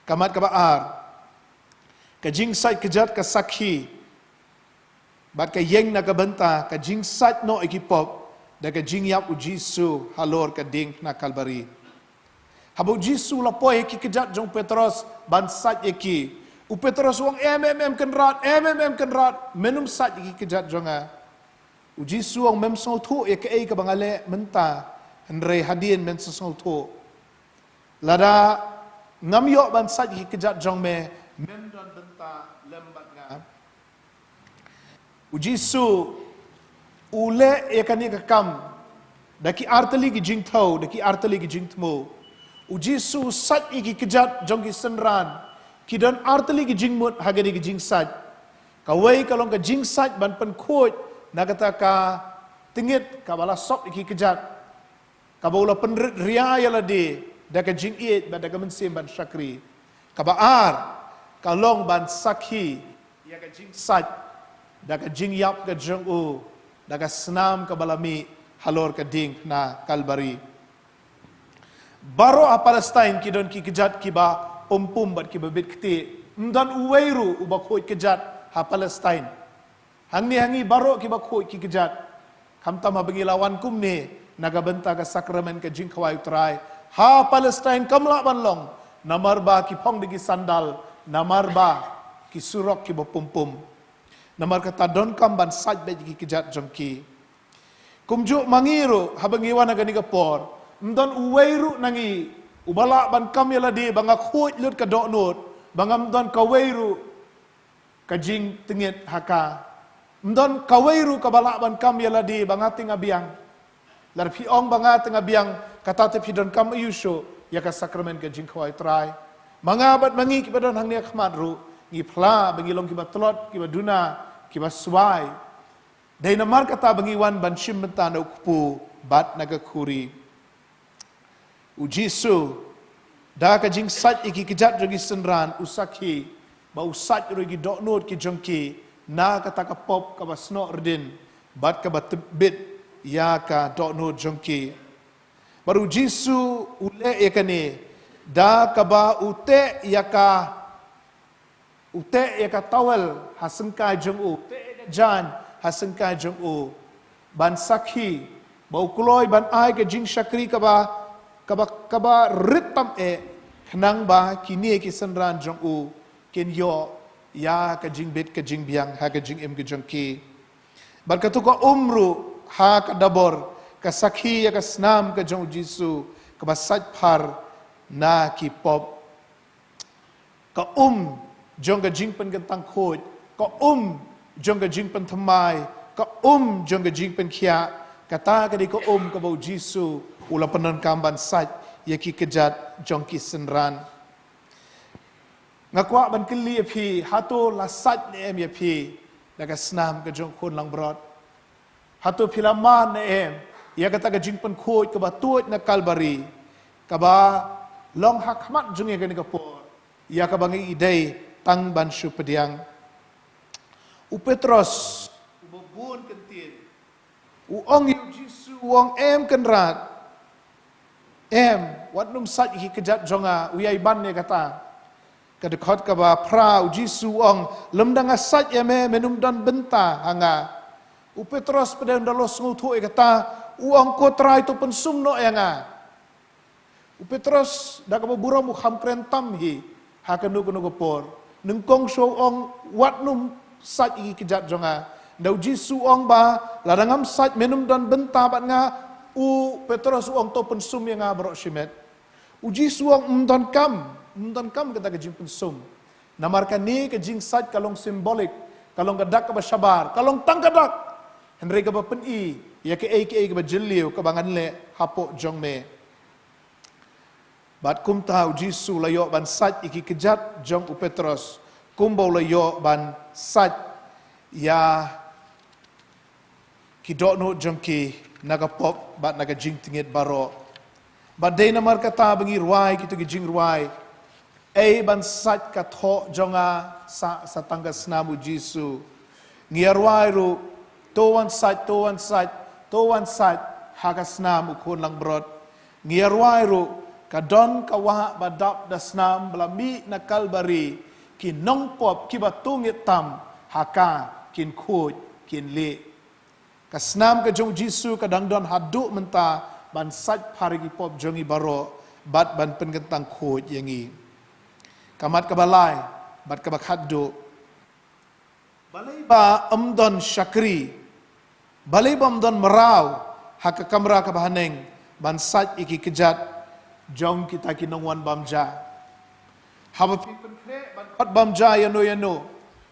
Ka mat kaba ar, ka jingsait kjat ka sakhi bad ka ïeng na ka bynta ka jingsait noh ïa ki pop da ka jingïap u Jisu halor ka diengphna Kalbari. Haba u Jisu u la poi ha ki kjat jong u Petros ban sait ïa ki, u Petros u ong, "Em, em, em, Kynrad, em, em, em, Kynrad, men ym sait ïa ki kjat jong nga." U Jisu u ong, "Mem sngewthuh ïa kaei kaba nga leh mynta, hynrei hadien men sa sngewthuh. Lada ngam ïoh ban sait ïa ki kjat jong me, mem don bynta lem bad nga." U Jisu u leh ïa kane ka kam da ki artylli ki jingthew, da ki artylli ki jingthmu. U Jisu u sait ïa ki kjat jong ki synran. Ki don artylli ki jingmut ha kane ka jingsait. Kawei ka long ka jingsait ban pynkhuid na kata ka tngit kaba la sop ïa ki kjat. Kaba u la pynrit ria ïa lade da ka jingïeit bad da ka mynsiem ban shakri. Kaba ar, ka long ban sakhi ïa ka jingsait da ka jingïap ka jong u da ka snam kaba la mih halor ka diengphna Kalbari. Baroh ha Palestine ki don ki kjat kiba pumpum bad kiba bit kti. Ym don uwei ruh uba khuid kjat ha Palestine. Hangne ha ngi baroh kiba khuid ki kjat. Khamtam haba ngi la wan kumne na ka bynta ka sakramen ka jingkhawai U Trai. Ha Palestine kam lah ban long. Namar ba ki phong da ki sandal. Namar ba ki surok kiba pumpum. Namar kata donkam ban sait beit ki kjat jong ki. Kumjuh ma ngi ruh haba ngi wan ha kane ka por. Ym don uwei ruh na ngi uba lah ban kam ïa lade ba nga khuid lut ka dohnud. Ba ngam don kawei ruh ka jingtngit ha ka. Ym don kawei ruh kaba lah ban kam ïa lade ba nga te nga biang. Lada phi ong ba nga te nga biang, kata te phi donkam aïu shuh ïa ka sakramen ka jingkhawai U Trai. Ma nga bad ma ngi kiba don hangne ha khmat ruh, ngi phla ba ngi long kiba tlot, kiba duna, kiba swai. Dei namar kata ba ngi wan ban shim bynta na u kpu bad na ka khuri. U Jisu, da ka jingsait ïa ki kjat jong ki synran, u sakhi, ba u sait ruh ïa ki dohnud ki jong ki, na kata ka pop kaba snoh rdin, bad kaba tbit ïa ka dohnud jong ki. Bad u Jisu, u leh ïa kane, da kaba u teh ïa ka U teh ïa ka towel ha syngkai jong u, u teh ïa ka jaiñ ha syngkai jong u. Ban sakhi, ba u kloi ban ai ka jingshakri kaba, kaba, kaba rit tam eh, khnang ba kine ki synran jong u, kin ïoh ïa ka jingbit ka jingbiang ha ka jingim ka jong ki. Bad katu ka um ruh ha ka dabor, ka sakhi ïa ka snam ka jong u Jisu, kaba sait phar na ki pop. Ka um jong ka jingpynkyntang khuid, ka um jong ka jingpynthymmai, ka um jong ka jingpynkhiah, kata ka dei ka um kaba u Jisu u la pyndonkam ban sait ïa ki kjat jong ki synran. Nga kwah ban kylli ïa phi, hato la sait ne em ïa phi da ka snam ka jong u khun langbrot? Hato phi la mad ne em ïa kata ka jingpynkhuid kaba tuid na Kalbari, kaba long ha khmat jong ngi ha kane ka por, ïa kaba ngi dei tang ban shu pdiang? U Petros, uba bun kyntien, u ong ïa u Jisu, u ong, "Em Kynrad, em, wat nym sait ïa ki kjat jong nga." U ïai ban ïa kata. Ka dkhot kaba phra, u Jisu u ong, "Lymda nga sait ïa me, men ym don bynta ha nga." U Petros pat ynda u la sngewthuh ïa kata, u ong, "Ko Trai, to pynsum noh ïa nga." U Petros da kaba burom u kham kren tam hi ha kano kano ka por. Nyngkong shuwa u ong, "Wat nym sait ïa ki kjat jong nga." Ynda u Jisu u ong ba, "Lada ngam sait, men ym don bynta bad nga," u Petros u ong, "To pynsum ïa nga baroh shimet." U Jisu u ong, "Ym donkam, ym donkam kata ka jingpynsum. Namar kane ka jingsait ka long symbolik, ka long ka dak kaba shabar, ka long tang ka dak. Hynrei kaba pyni ïa kaei kaei kaba jylliew kaba ngan leh hapoh jong me." Bad kumta u Jisu u la ïoh ban sait ïa ki kjat jong u Petros, kumba u la ïoh ban sait ïa ki dohnud jong ki na ka pop bad na ka jingtngit baroh. Bad dei namar kata ba ngi rwai kito ki jingrwai. Ei ban sait ka thoh jong nga sa, sa tang ka snam u Jisu. Ngi ïa rwai ruh, "To wan sait, to wan sait, to wan sait ha ka snam u khun langbrot." Ngi ïa rwai ruh, "Ka don ka wah ba dap da snam ba la mih na Kalbari, ki nongpop kiba to ngeit tam ha ka kin khuid, kin lieh." Ka snam ka jong u Jisu ka dang don haduh mynta ban sait phar ïa ki pop jong ngi baroh bad ban pynkyntang khuid ïa ngi. Ka mat kaba lai bad kaba khatduh. Balei ba ym don shakri, balei ba ym don mraw ha ka kamra kaba haneng ban sait ïa ki kjat jong kita ki nongwan bam ja? Haba phi pynkhreh ban khot bam ja ïano ïano,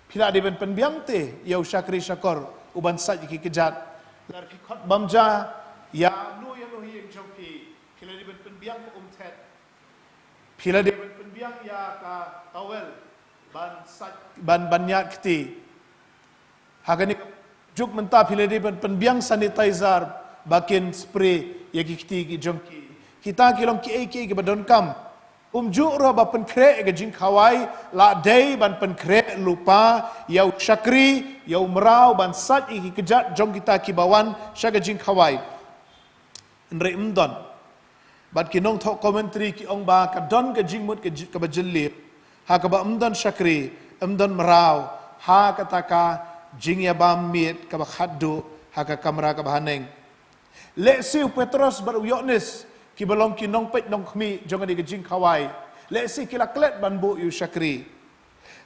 phi la dei ban pynbiang te ïa u shakri shakor u ban sait ïa ki kjat. Lada phi khot bam ja ïano ïano ha ïing jong phi, phi la dei ban pynbiang ka um thet. Phi la dei ban pynbiang ïa ka towel ban sait, ban, ban ñiad kti. Ha kane ka juk mynta phi la dei ban pynbiang sanitizer ba kin spray ïa ki kti ki jong ki. Kita ki long kiei kiei kiba donkam. Kumjuh ruh ba pynkhreh ïa ka jingkhawai, la dei ban pynkhreh lypa ïa u shakri, ïa u mraw, ban sait ïa ki kjat jong kita kiba wan sha ka jingkhawai. Hynrei ym don. Bad ki nongthoh commentary ki ong ba ka don ka jingmut ka ji-, kaba jylliew. Ha kaba ym don shakri, ym don mraw, ha kata ka jingïabam miet kaba khatduh ha ka kamra kaba haneng. Lehse u Petros bad u Ïoannis kiba long ki nongpeit nongkhmih jong kane ka jingkhawai, lehse ki la klet ban buh ïa u shakri.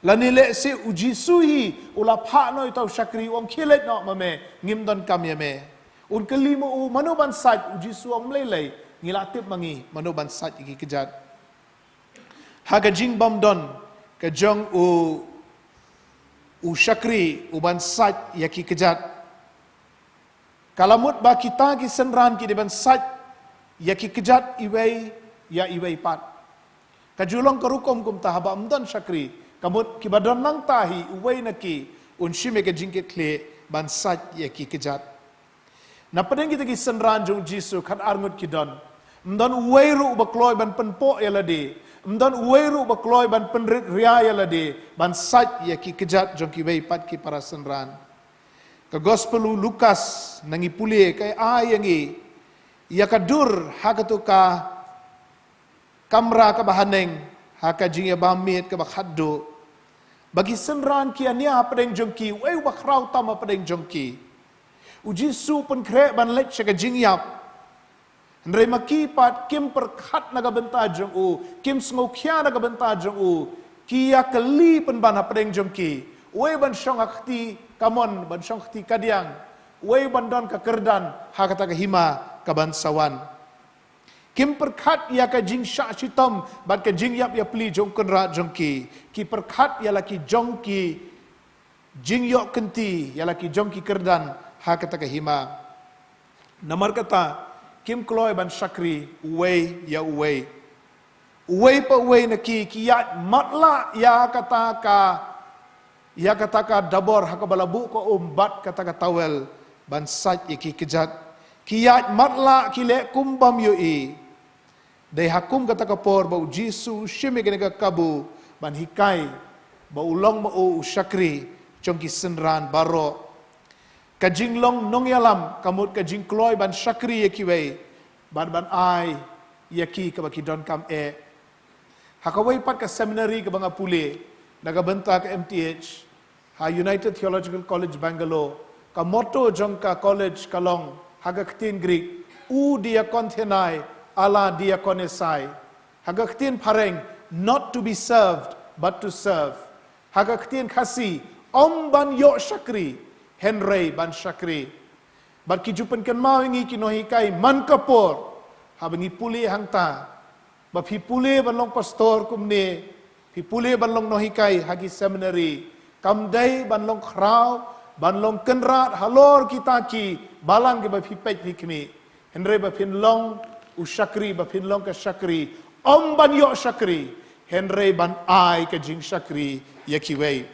Lane lehse u Jisu hi u la phah noh ïa uta u shakri, u ong, khie leit noh ma me, ngim donkam ïa me. Un kylli ma u mano ban sait, u Jisu u ong, ym lei lei, ngi la tip ma ngi mano ban sait ïa ki kjat. Ha ka jingbymdon ka jong u, u shakri u ban sait ïa ki kjat, ka la mut ba kita ki synran ki dei ban sait ïa ki kjat iwei ïa iwei pat. Ka ju long ka rukom kumta, haba ym don shakri, ka mut kiba don nangta hi, uwei na ki un shim ïa ka jingkitkhlieh ban sait ïa ki kjat. Na pdeng kita ki synran jong u Jisu, khatar ngut ki don. Ym don uwei ruh uba kloi ban pynpoh ïa lade. Ym don uwei ruh uba kloi ban pynrit ria ïa lade ban sait ïa ki kjat jong kiwei pat ki para synran. Ka gospel u Lukas, ngi pule, ka ai ïa ngi ïa ka dur ha katu ka kamra kaba haneng, ha ka jingïabam miet kaba khatduh. Ba ki synran ki ïania hapdeng jong ki, uei uba khraw tam hapdeng jong ki. U Jisu u pynkhreh ban leit sha ka jingïap. Hynrei ma ki pat kim pyrkhat na ka bynta jong u, kim sngewkhia na ka bynta jong u, ki ïakylli pynban hapdeng jong ki. Uei ban shong ha kti kamon, ban shong kti kadiang. Uei ban don ka kyrdan ha kata ka hima kaban sa wan. Kim pyrkhat ïa ka jingshah shitom bad ka jingïap ïapli jong u Kynrad jong ki. Ki pyrkhat ïa la ki jong ki jingïoh kynti, ïa la ki jong ki kyrdan ha kata ka hima. Namar kata, kim kloi ban shakri uwei ïa uwei. Uwei pa uwei na ki, ki ïaid matlah ïa kata ka, ïa kata ka dabor ha kaba la buh ka um bad kata ka tawel ban sait ïa ki kjat. Ki ïaid matlah, ki leh kum bym ïohi. Dei ha kum kata ka por ba u Jisu u shim ïa kane ka kabu ban hikai ba u long ma u u shakri jong ki synran baroh. Ka jinglong nongïalam ka mut ka jingkloi ban shakri ïa kiwei bad ban ai ïa ki kaba ki donkam eh. Ha kawei pat ka seminary kaba nga pule na ka bynta ka M T H, ha United Theological College Bangalore, ka motto jong ka college ka long ha ka ktien Greek, ou diakontheiai, alla diakonesai. Ha ka ktien Phareng, not to be served, but to serve. Ha ka ktien Khasi, ym ban ïoh shakri, hynrei ban shakri. Bad ki ju pynkynmaw ïa ngi ki nonghikai man ka por, haba ngi pule hangta, ba phi pule ban long pastor kumne, phi pule ban long nonghikai ha ki seminary, kam dei ban long khraw, ban long kynrad halor kita ki balang kiba phi peit phi khmih. Hynrei ba phin long u shakri, ba phin long ka shakri, ym ban ïoh shakri, hynrei ban ai ka jingshakri ïa kiwei.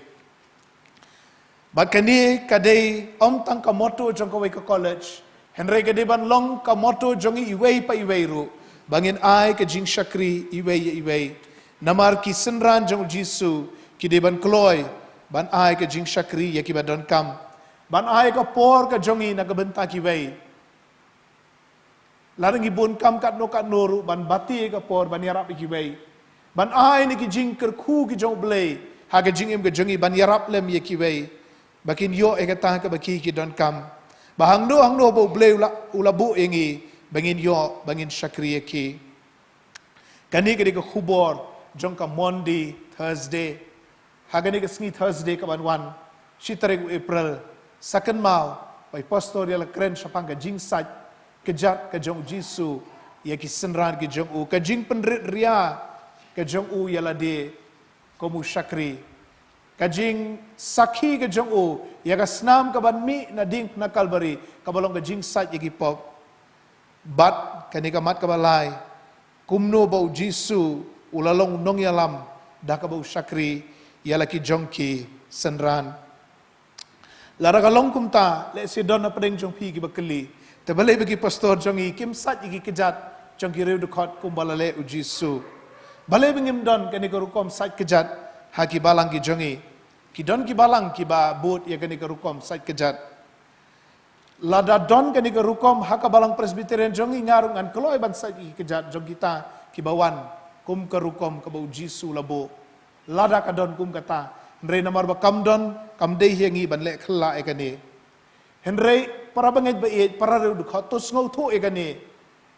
Bad kane ka dei ym tang ka motto jong kawei ka college, hynrei ka dei ban long ka motto jong ngi iwei pa iwei ruh, ba ngin ai ka jingshakri iwei ïa iwei. Namar ki synran jong u Jisu ki dei ban kloi ban ai ka jingshakri ïa kiba donkam, ban ai ka por ka jong ngi na ka bynta kiwei. Lada ngi bun kam katno katno ruh, ban bati ïa ka por ban ïarap ïa kiwei, ban ai na ki jingkyrkhu ki jong U Blei ha ka jingim ka jong ngi, ban ïarap lem ïa kiwei ba kin ïoh ïa kata kaba ki ki donkam, ba hangno hangno ba U Blei u la, u la buh ïa ngi, ba ngin ïoh, ba ngin shakri ïa ki. Kane ka dei ka khubor jong ka Maundy Thursday. Ha kane ka sngi Thursday kaban wan, shi tarik u April, sa kynmaw ba i pastor i la kren shaphang ka jingsait kjat ka jong u Jisu ïa ki synran ki jong u, ka jingpynrit ria ka jong u ïa lade kum u shakri, ka jingsakhi ka jong u ïa ka snam kaban mih na diengphna Kalbari, kaba long ka jingsait ïa ki pop. Bad kane ka mat kaba lai, kumno ba u Jisu u la long u nongïalam da kaba u shakri ïa la ki jong ki synran. Lada ka long kumta, lehse don na pdeng jong phi kiba kylli, Te balei ba ki pastor jong ngi kim sait ïa ki kjat jong ki riew dkhot kumba la leh u Jisu? Balei ba ngim don kane ka rukom sait kjat ha ki balang ki jong ngi? Ki don ki balang kiba bud ïa kane ka rukom sait kjat. Lada don kane ka rukom ha ka balang Presbyterian jong ngi, nga ruh ngan kloi ban sait ïa ki kjat jong kita kiba wan kum ka rukom kaba u Jisu la buh. Lada ka don kum kata, hynrei namar ba kam don, kam dei hi ïa ngi ban leh khyllah ïa kane. Hynrei para bangeit ba ïeit, para riew dkhot, to sngewthuh ïa kane,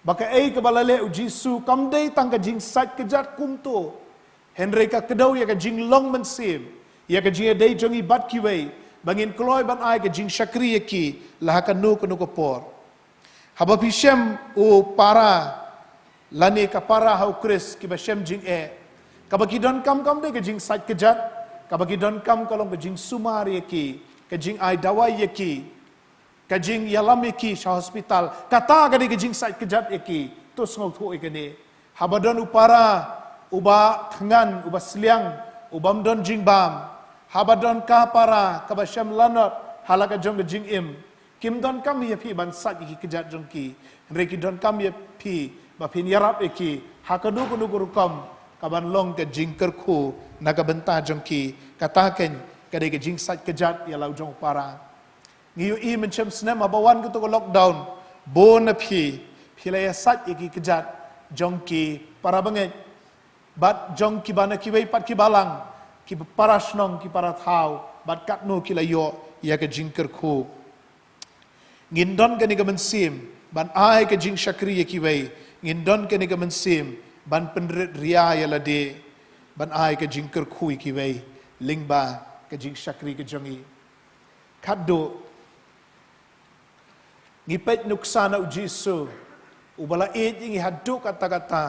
ba kaei kaba la leh u Jisu kam dei tang ka jingsait kjat kumto, hynrei ka kdew ïa ka jinglong mynsiem, ïa ka jingïadei jong ngi bad kiwei, ba ngin kloi ban ai ka jingshakri ïa ki la ha kano kano ka por. Haba phi shem u para lane ka para ha u Khrist kiba shem jingeh, kaba ki donkam kam dei ka jingsait kjat, kaba ki donkam ka long ka jingsumar ïa ki, ka jingai dawai ïa ki, ka jingïalam ïa ki sha hospital, kata ka dei ka jingsait kjat ïa ki. To sngewthuh ïa kane. Haba don u para uba thngan, uba sliang, ubym don jingbam, haba don ka para kaba shem lanot ha la ka jong ka jingim, kim donkam ïa phi ban sait ïa ki kjat jong ki, hynrei ki donkam ïa phi ba phin ïarap ïa ki ha kano kano ka rukom, kaban long ka jingkyrkhu na ka bynta jong ki. Kata keiñ ka dei ka jingsait kjat ïa la u jong u para. Ngi ïohi mynshem snem haba wan kato ka lockdown, bun na phi, phi la ïa sait ïa ki kjat jong ki para bangeit bad jong kiba na kiwei pat ki balang, ki para shnong, ki para thaw, bad katno ki la ïoh ïa ka jingkyrkhu. Ngin don kane ka mynsiem ban ai ka jingshakri ïa kiwei, ngin don kane ka mynsiem ban pynrit ria ïa lade, ban ai ka jingkyrkhu ïa kiwei lyngba ka jingshakri ka jong ngi. Khatduh, ngi peit nuksa na u Jisu, uba la ïeit ïa ngi haduh katta katta.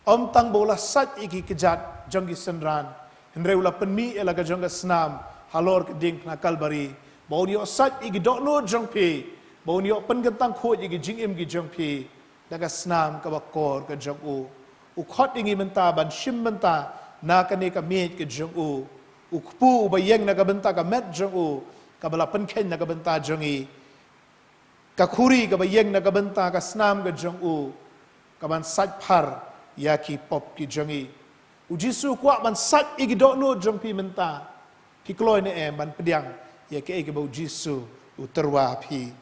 Ym tang ba u la sait ïa ki kjat jong ki synran, hynrei u la pynmih ïa la ka jong ka snam halor ka diengphna Kalbari, ba un ïoh sait ïa ki dohnud jong phi, ba un ïoh pynkyntang khuid ïa ki jingim ki jong phi da ka snam kaba kor ka jong u. U khot ïa ngi mynta ban shim bynta na kane ka miej ka jong u. U kpu uba ïeng na ka bynta ka met jong u, kaba la pynkheiñ na ka bynta jong ngi. Ka khuri kaba ïeng na ka bynta ka snam ka jong u, kaban sait phar ïa ki pop ki jong ngi. U Jisu u kwah ban sait ïa ki dohnud jong phi mynta. Phi kloi ne em ban pdiang ïa kaei kaba u Jisu u tyrwa phi?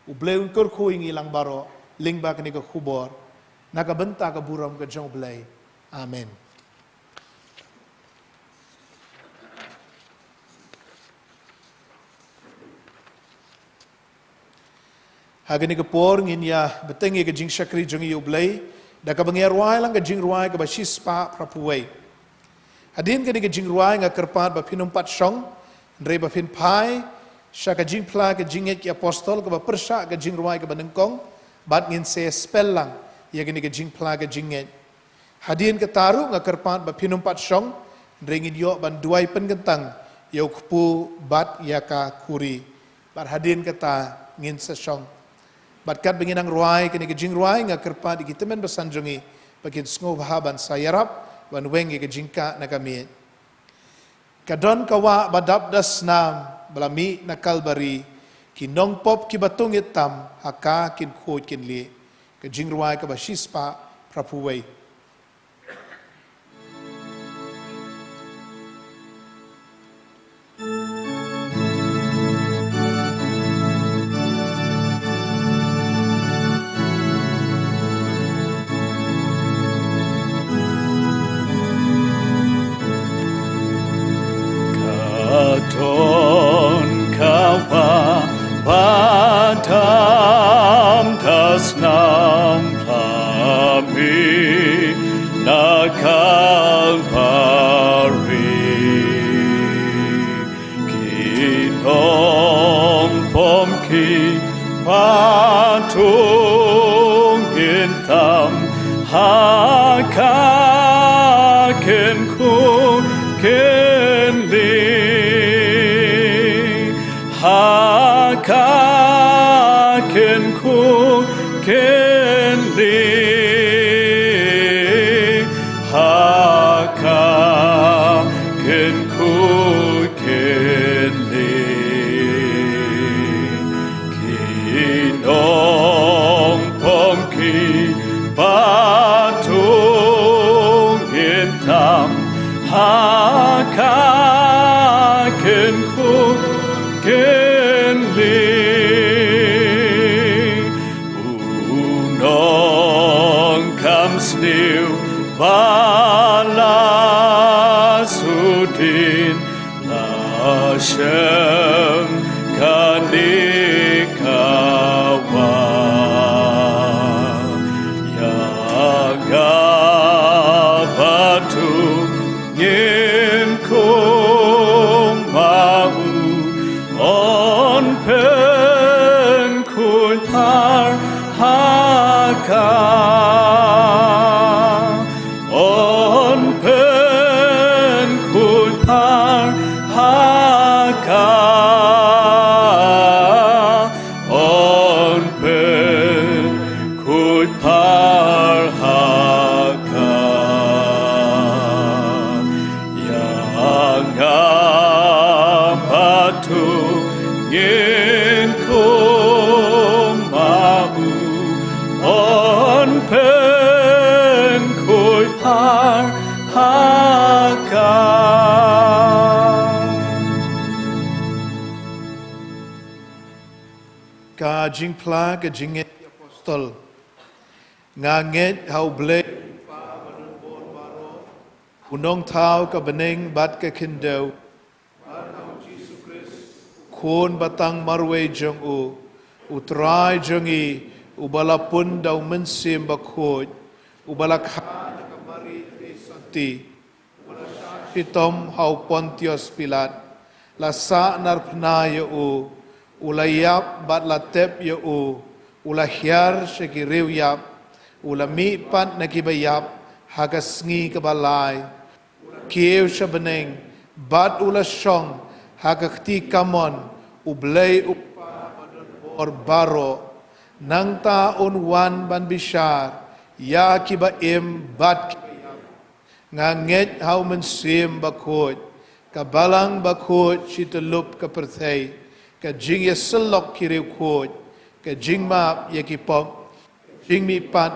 U Blei un kyrkhu ïa ngi lang baroh lyngba kane ka khubor, na ka bynta ka burom ka jong u Blei. Amen. Ha kane ka por ngin ïa bteng ïa ka jingshakri jong ngi ïa u Blei da kaba ngi ïa rwai lang ka jingrwai kaba shispah phraphew wei. Hadien kane ka jingrwai nga kyrpad ba phin ym pat shong, hynrei ba phin phai sha ka jingphla ka jingngeit ki apostol kaba pyrshah ka jingrwai kaba nyngkong, bad ngin sa spell lang ïa kane ka jingphla ka jingngeit. Hadien kata ruh nga kyrpad ba phin ym pat shong, hynrei ngin ïoh ban duwai pynkyntang ïa u kpu bad ïa ka khuri. Bad hadien kata ngin sa shong. Bad katba ngin nang rwai kane ka jingrwai, nga kyrpad ïa ki tymmen basan jong ngi ba kin sngewbha ban sa ïarap ban weng ïa ka jingkah na ka miej. Ka don ka wah ba dap da snam ba la mih na Kalbari, ki nongpop kiba tu ngeit tam ha ka kin khuid kin lieh. Ka jingrwai kaba shispah phraphew wei. Ka don ka wah ba dap da snam ba la mih na Kalbari. Ki nongpop kiba tu ngeit tam ha ka kin khuid kin lieh. Ha ka kin khuid kin lieh. Ha ka kin khuid kin lieh. Ki nong tam ha ka kynkhun kynlieh. U nongkam sniew ba la sudien, la shem kane ka wah. Ïa nga bad u ngin khum ma u, yn pynkhuid par ha ka. Yn pynkhuid par ha ka. Yn pynkhuid par ha ka. Ïa nga bad u ngin khum ma u, yn pynkhuid par ha ka. Ka jingphla ka jingngeit ki apostol. Nga ngeit ha U Blei, u nongthaw ka bneng bad ka khyndew, Khun ba tang marwei jong u, U Trai jong ngi, uba la pun da U Mynsiem Bakhuid, uba la kha da ka Mari Theisotti, shitom ha u Pontius Pilat, la sah narphna ïa u, u la ïap bad la tep ïa u, u la hiar sha ki riewïap, u la mih pat na kiba ïap ha ka sngi kaba lai, u la kiew sha bneng bad u la shong ha ka kti kamon U Blei U Kpa ba don bor baroh. Nangta un wan ban bishar ïa kiba im bad kiba ïap. Nga ngeit ha U Mynsiem Bakhuid, ka Balang Bakhuid shi tyllup ka pyrthei, ka jingïasyllok ki riewkhuid, ka jingmap ïa ki pop, ka jingmihpat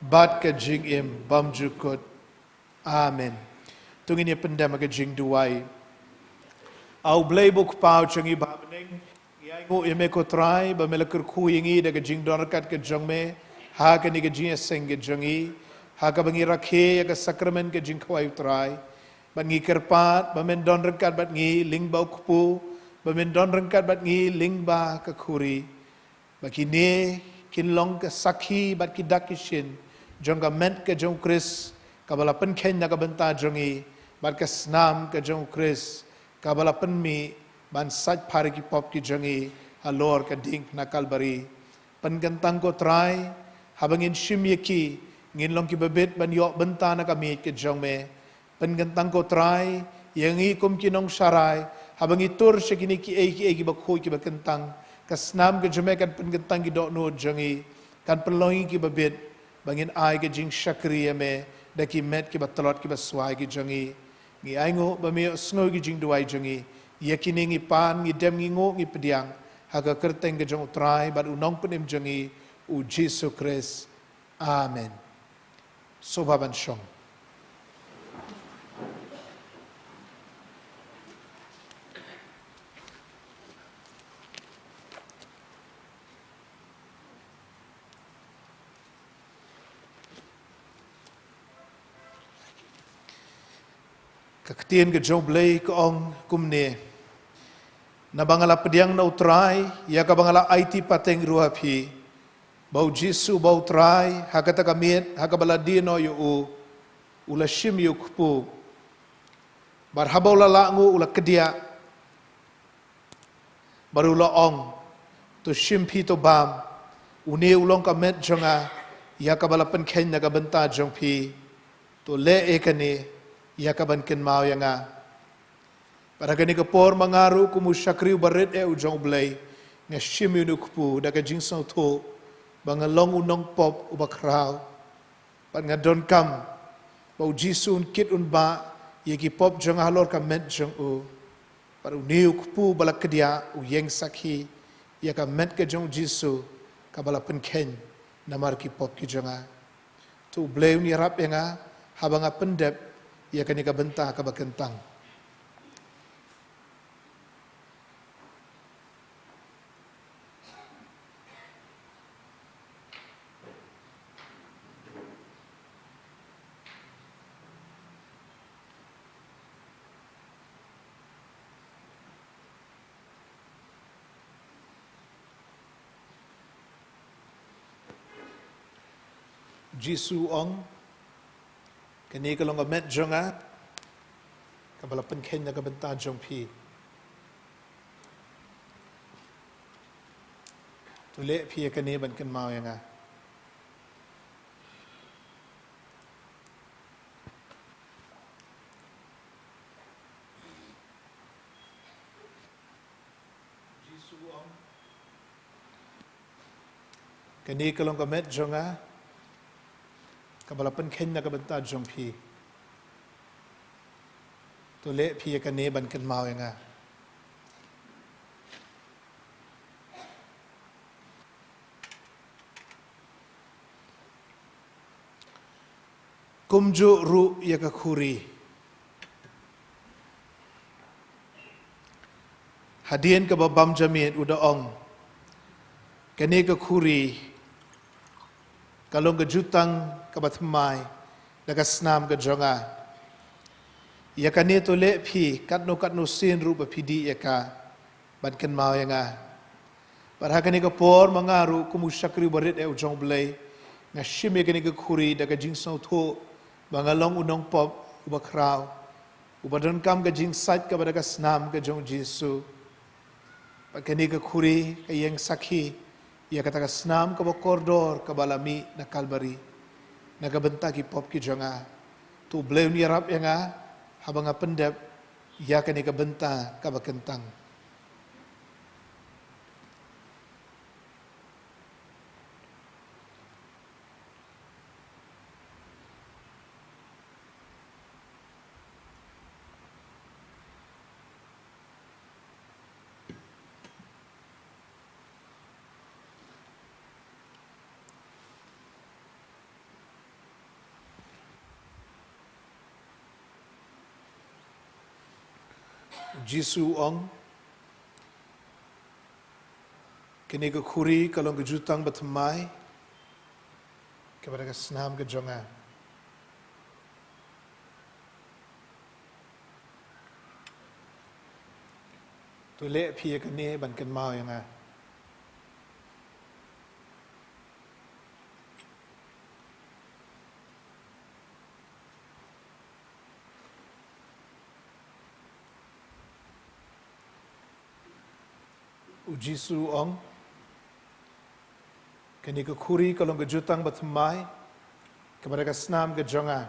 bad ka jingim bymjukut. Amen. To ngin ïa pyndem ha ka jingduwai. A U Blei ba U Kpa jong ngi ba ha bneng, ngi ainguh ïa me ko Trai ba me la kyrkhu ïa ngi da ka jingdon ryngkat ka jong me ha kane ka jingïaseng ka jong ngi, ha kaba ngi rakhe ïa ka sakramen ka jingkhawai U Trai. Bad ngi kyrpad ba men don ryngkat bad ngi lyngba u kpu, ba men don ryngkat bad ngi lyngba ka khuri. Ba kine kin long ka sakhi bad ki dak ki shin jong ka met ka jong U Khrist, kaba la pynkheiñ na ka bynta jong ngi, bad ka snam ka jong U Khrist, kaba la pynmih ban sait phar ïa ki pop ki jong ngi halor ka diengphna Kalbari. Pynkyntang ko Trai, haba ngin shim ïa ki, ngin long kiba bit ban ïoh bynta na ka miej ka jong me. Pynkyntang ko Trai ïa ngi kum ki nongsharai, haba ngi tur sha kine kiei kiei kiba khuid kiba kyntang, ka snam ka jong me kan pynkyntang ki dohnud jong ngi, kan pynlong ïa ngi kiba bit ba ngin ai ka jingshakri ïa me da ki met kiba tlot kiba swai ki jong ngi. Ngi ainguh ba me ïohsngew ïa ki jingduwai jong ngi. Ïa kine ngi pan, ngi dem, ngi nguh, ngi pdiang ha ka kyrteng ka jong U Trai bad U Nongpynim jong ngi, U Jisu Khrist. Amen. Sngewbha ban shong. Ka ktien ka jong U Blei ka ong kumne: Naba nga la pdiang na U Trai ïa kaba nga la aiti pateng ruh ha phi, ba U Jisu uba U Trai, ha kata ka miet ha kaba la die noh ïa u, u la shim ïa u kpu. Bad haba u la lah nguh u la kdiah, bad u la ong: To shim phi, to bam, une u long ka met jong nga ïa kaba la pynkheiñ na ka bynta jong phi. To leh ïa kane ïa ka ban kynmaw ïa nga. Bad ha kane ka por ma nga ruh kum u shakri uba rit eh u jong U Blei, nga shim ïa une u kpu da ka jingsngewthuh ba nga long u nongpop uba khraw. Bad nga donkam ba U Jisu un kit un bah ïa ki pop jong nga halor ka met jong u. Bad une u kpu ba la kdiah u ïeng sakhi ïa ka met ka jong U Jisu kaba la pynkheiñ namar ki pop ki jong nga. To U Blei un ïarap ïa nga haba nga pyndep ïa kane ka bynta kaba kyntang. Jisu u ong, kane ka long ka met jong nga, kaba la pynkheiñ na ka bynta jong phi. To leh phi ïa kane ban kynmaw ïa nga. Jisu u ong, kane ka long ka met jong nga, kaba la pynkheiñ na ka bynta jong phi. To leh phi ïa kane ban kynmaw ïa nga. Kumjuh ruh ïa ka khuri. Hadien kaba bam jamiet u da ong, kane ka khuri ka long ka jutang kaba thymmai da ka snam ka jong nga. Ïa kane to leh phi katno katno sien ruh ba phi dih ïa ka ban kynmaw ïa nga. Bad ha kane ka por ma nga ruh kum u shakri uba rit eh u jong U Blei, nga shim ïa kane ka khuri da ka jingsngewthuh ba nga long u nongpop uba khraw, uba donkam ka jingsait kaba da ka snam ka jong U Jisu. Bad kane ka khuri ka ïeng sakhi ïa kata ka snam kaba kordor kaba la mih na Kalbari na ka bynta ki pop ki jong nga. To U Blei un ïarap ïa nga haba nga pyndep ïa kane ka bynta kaba kyntang. Jisu u ong, kane ka khuri ka long ka jutang bathymmai kaba da ka snam ka jong nga. To leh phi ïa kane ban kynmaw ïa nga. U Jisu u ong, kane ka khuri ka long ka jutang bathymmai kaba da ka snam ka jong nga.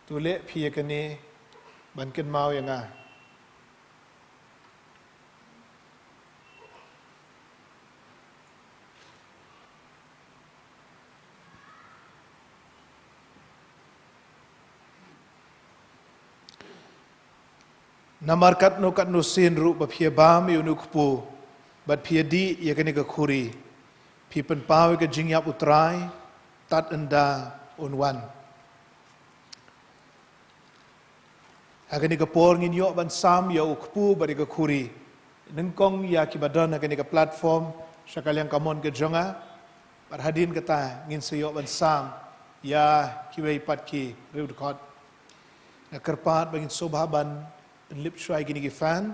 To leh phi ïa kane ban kynmaw ïa nga. Namar katno katno sien ruh ba phi ïa bam ïa une u kpu bad phi ïa dih ïa kane ka khuri, phi pynpaw ïa ka jingïap U Trai tad ynda un wan. Ha kane ka por ngin ïoh ban sam ïa u kpu bad ïa ka khuri. Nyngkong ïa kiba don ha kane ka platform sha ka liang kamon ka jong nga, bad hadien kata ngin sa ïoh ban sam ïa kiwei pat ki riewdkhot. Nga kyrpad ba ngin sngewbha ban pynlip shuwa ïa kine ki fan.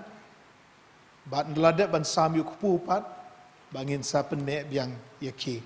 Bad ynda la dep ban sam ïa u kpu pat, ba ngin sa pynneh biang ïa ki.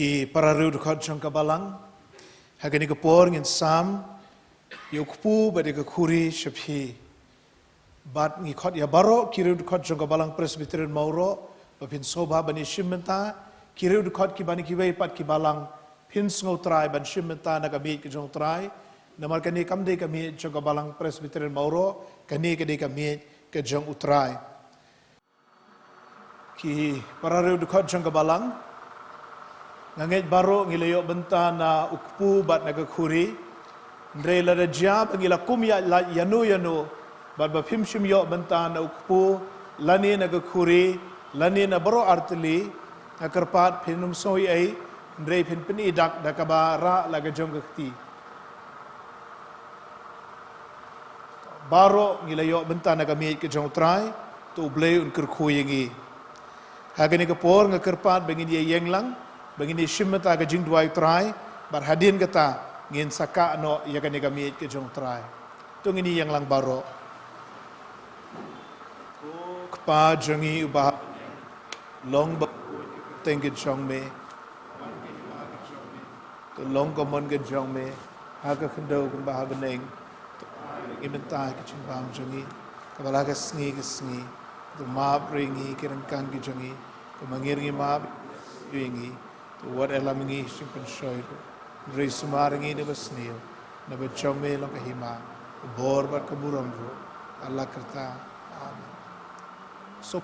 Ki para riewdkhot jong ka balang, ha kane ka por ngin sam ïa u kpu bad ïa ka khuri sha phi. Bad ngi khot ïa baroh ki riewdkhot jong ka balang Presbyterian Mawroh ba phin sngewbha ban ïashim bynta. Ki riewdkhot kiba na kiwei pat ki balang, phin sngew trai ban shim bynta na ka miej ka jong u Trai. Namar kane kam dei ka miej jong ka balang Presbyterian Mawroh, kane ka dei ka miej ka jong u Trai. Ki para riewdkhot jong ka balang, nga ngeit baroh ngi la ïoh bynta na u kpu bad na ka khuri. Hynrei lada jia ba ngi la kum ïa la ïano ïano bad ba phim shym ïoh bynta na u kpu lane na ka khuri lane na baroh artylli, nga kyrpad phin ym sngew ei ei, hynrei phin pyni dak da kaba rah la ka jong ka kti. Baroh ngi la ïoh bynta na ka miej ka jong u Trai, to U Blei un kyrkhu ïa ngi. Ha kane ka por nga kyrpad ba ngin ïa ïeng lang, ba ngin ïa shim bynta ka jingduwai u Trai, bad hadien kata ngin sa kah noh ïa kane ka miej ka jong u Trai. To ngin ïa ïeng lang baroh. Kpa jong ngi uba ha bneng, long ba kyrteng ka jong me. To long ka mon ka jong me ha ka khyndew kumba ha bneng. To ai ïa ngi mynta ka jingbam jong ngi kaba la ka sngi ka sngi. To map ruh ïa ngi ki ryngkang ki jong ngi, kumba ngi ruh ngi map ïa ngi. To wat ïalam ïa ngi sha jingpynshoi ruh, hynrei sumar ïa ngi na ka basniew. Naba jong me long ka hima, ka bor bad ka burom ruh, ha la karta. Amen. So,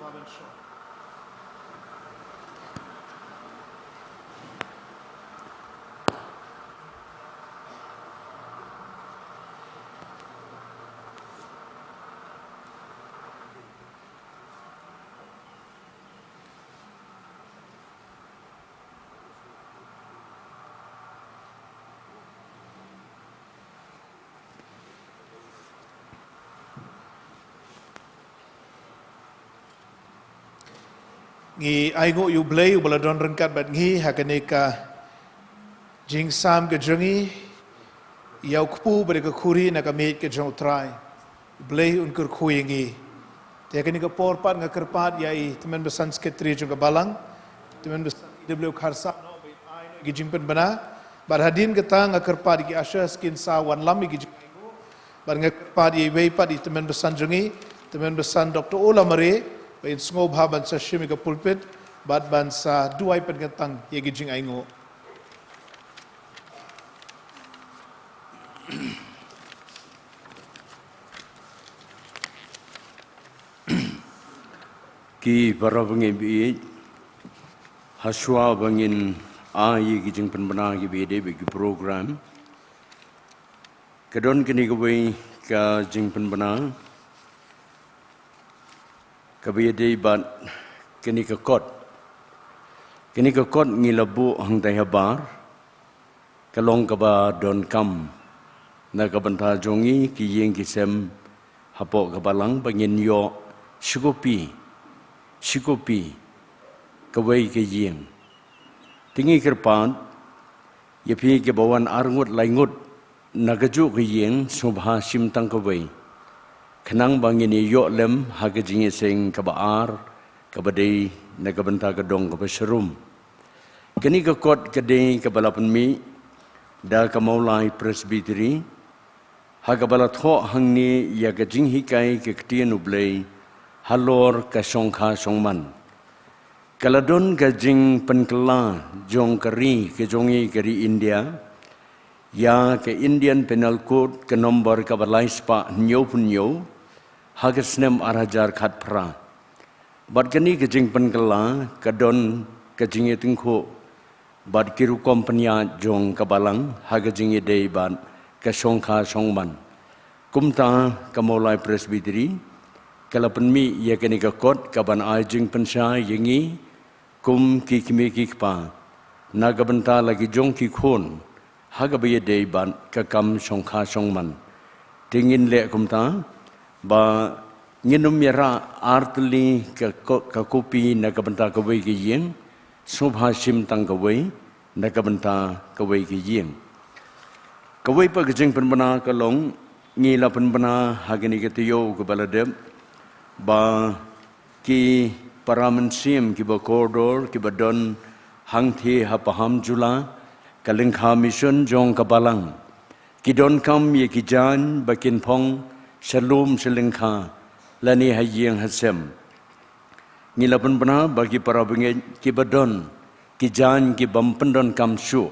ngi ainguh ïa U Blei uba la don ryngkat bad ngi ha kane ka jingsam ka jong ngi, ïa u kpu bad ïa ka khuri na ka miej ka jong u Trai. U Blei un kyrkhu ïa ngi. Te ha kane ka por pat nga kyrpad ïa i tymmen basan secretary jong ka balang, tymmen basan E W Kharsaw, ki jingpynbna. Bad hadien kata nga kyrpad ïa ki ushers kin sa wanlam ïa ki jing, bad nga kyrpad ïa iwei pat i tymmen basan jong ngi, tymmen basan Doctor Ola Mare, ba in sngewbha ban sa shim ïa ka pulpit bad ban sa duwai pynkyntang ïa ki jingainguh. Ki para bangeit, ha shuwa ba ngin ai ïa ki jingpynbna kiba ïadei bad ki program, ka don kane kawei ka jingpynbna kaba ïadei bad kane ka kot. Kane ka kot ngi la buh hangtai habar, ka long kaba donkam na ka bynta jong ngi ki ïing ki sem hapoh ka balang ba ngin ïoh shi kopi, shi kopi kawei ka ïing. Te ngi kyrpad ïa phi kiba wan arngut laingut na kajuh ka ïing, sngewbha shim tang kawei, khnang ba ngin ïoh lem ha ka jingïaseng kaba ar, kaba dei na ka bynta ka dong kaba sharum. Kane ka kot ka dei kaba la pynmih da ka Mawlai Presbytery ha kaba la thoh hangne ïa ka jinghikai ka ktien U Blei halor ka shongkha shongman. Ka la don ka jingpynkylla jong ka ri ka jong ngi ka ri India ïa ka Indian Penal Code ka nombor kaba lai spah hynñiewphew hynñiew ha ka snem ar hajar khatphra. Bad kane ka jingpynkylla ka don ka jingïatyngkhuh bad ki rukom pynïaid jong ka balang ha ka jingïadei bad ka shongkha shongman. Kumta ka Mawlai Presbytery ka la pynmih ïa kane ka kot kaban ai jingpynshai ïa ngi kum ki kmie ki kpa na ka bynta la ki jong ki khun ha kaba ïadei bad ka kam shongkha shongman. Te ngin leh kumta ba ngin ym ïarah artylli ka ko-, ka kopi na ka bynta kawei ka ïing, sngewbha shim tang kawei na ka bynta kawei ka ïing. Kawei pat ka jingpynbna ka long, ngi la pynbna ha kane ka taïew kaba la dep ba ki para mynsiem kiba kordor kiba don hangthie ha Paham Jula, ka lyngkha mission jong ka Balang. Ki donkam ïa ki jaiñ ba kin phong sha lum sha lyngkha lane ha ïing ha sem. Ngi la pynbna ba ki para bangeit kiba don ki jaiñ ki bym pyndonkam shuh,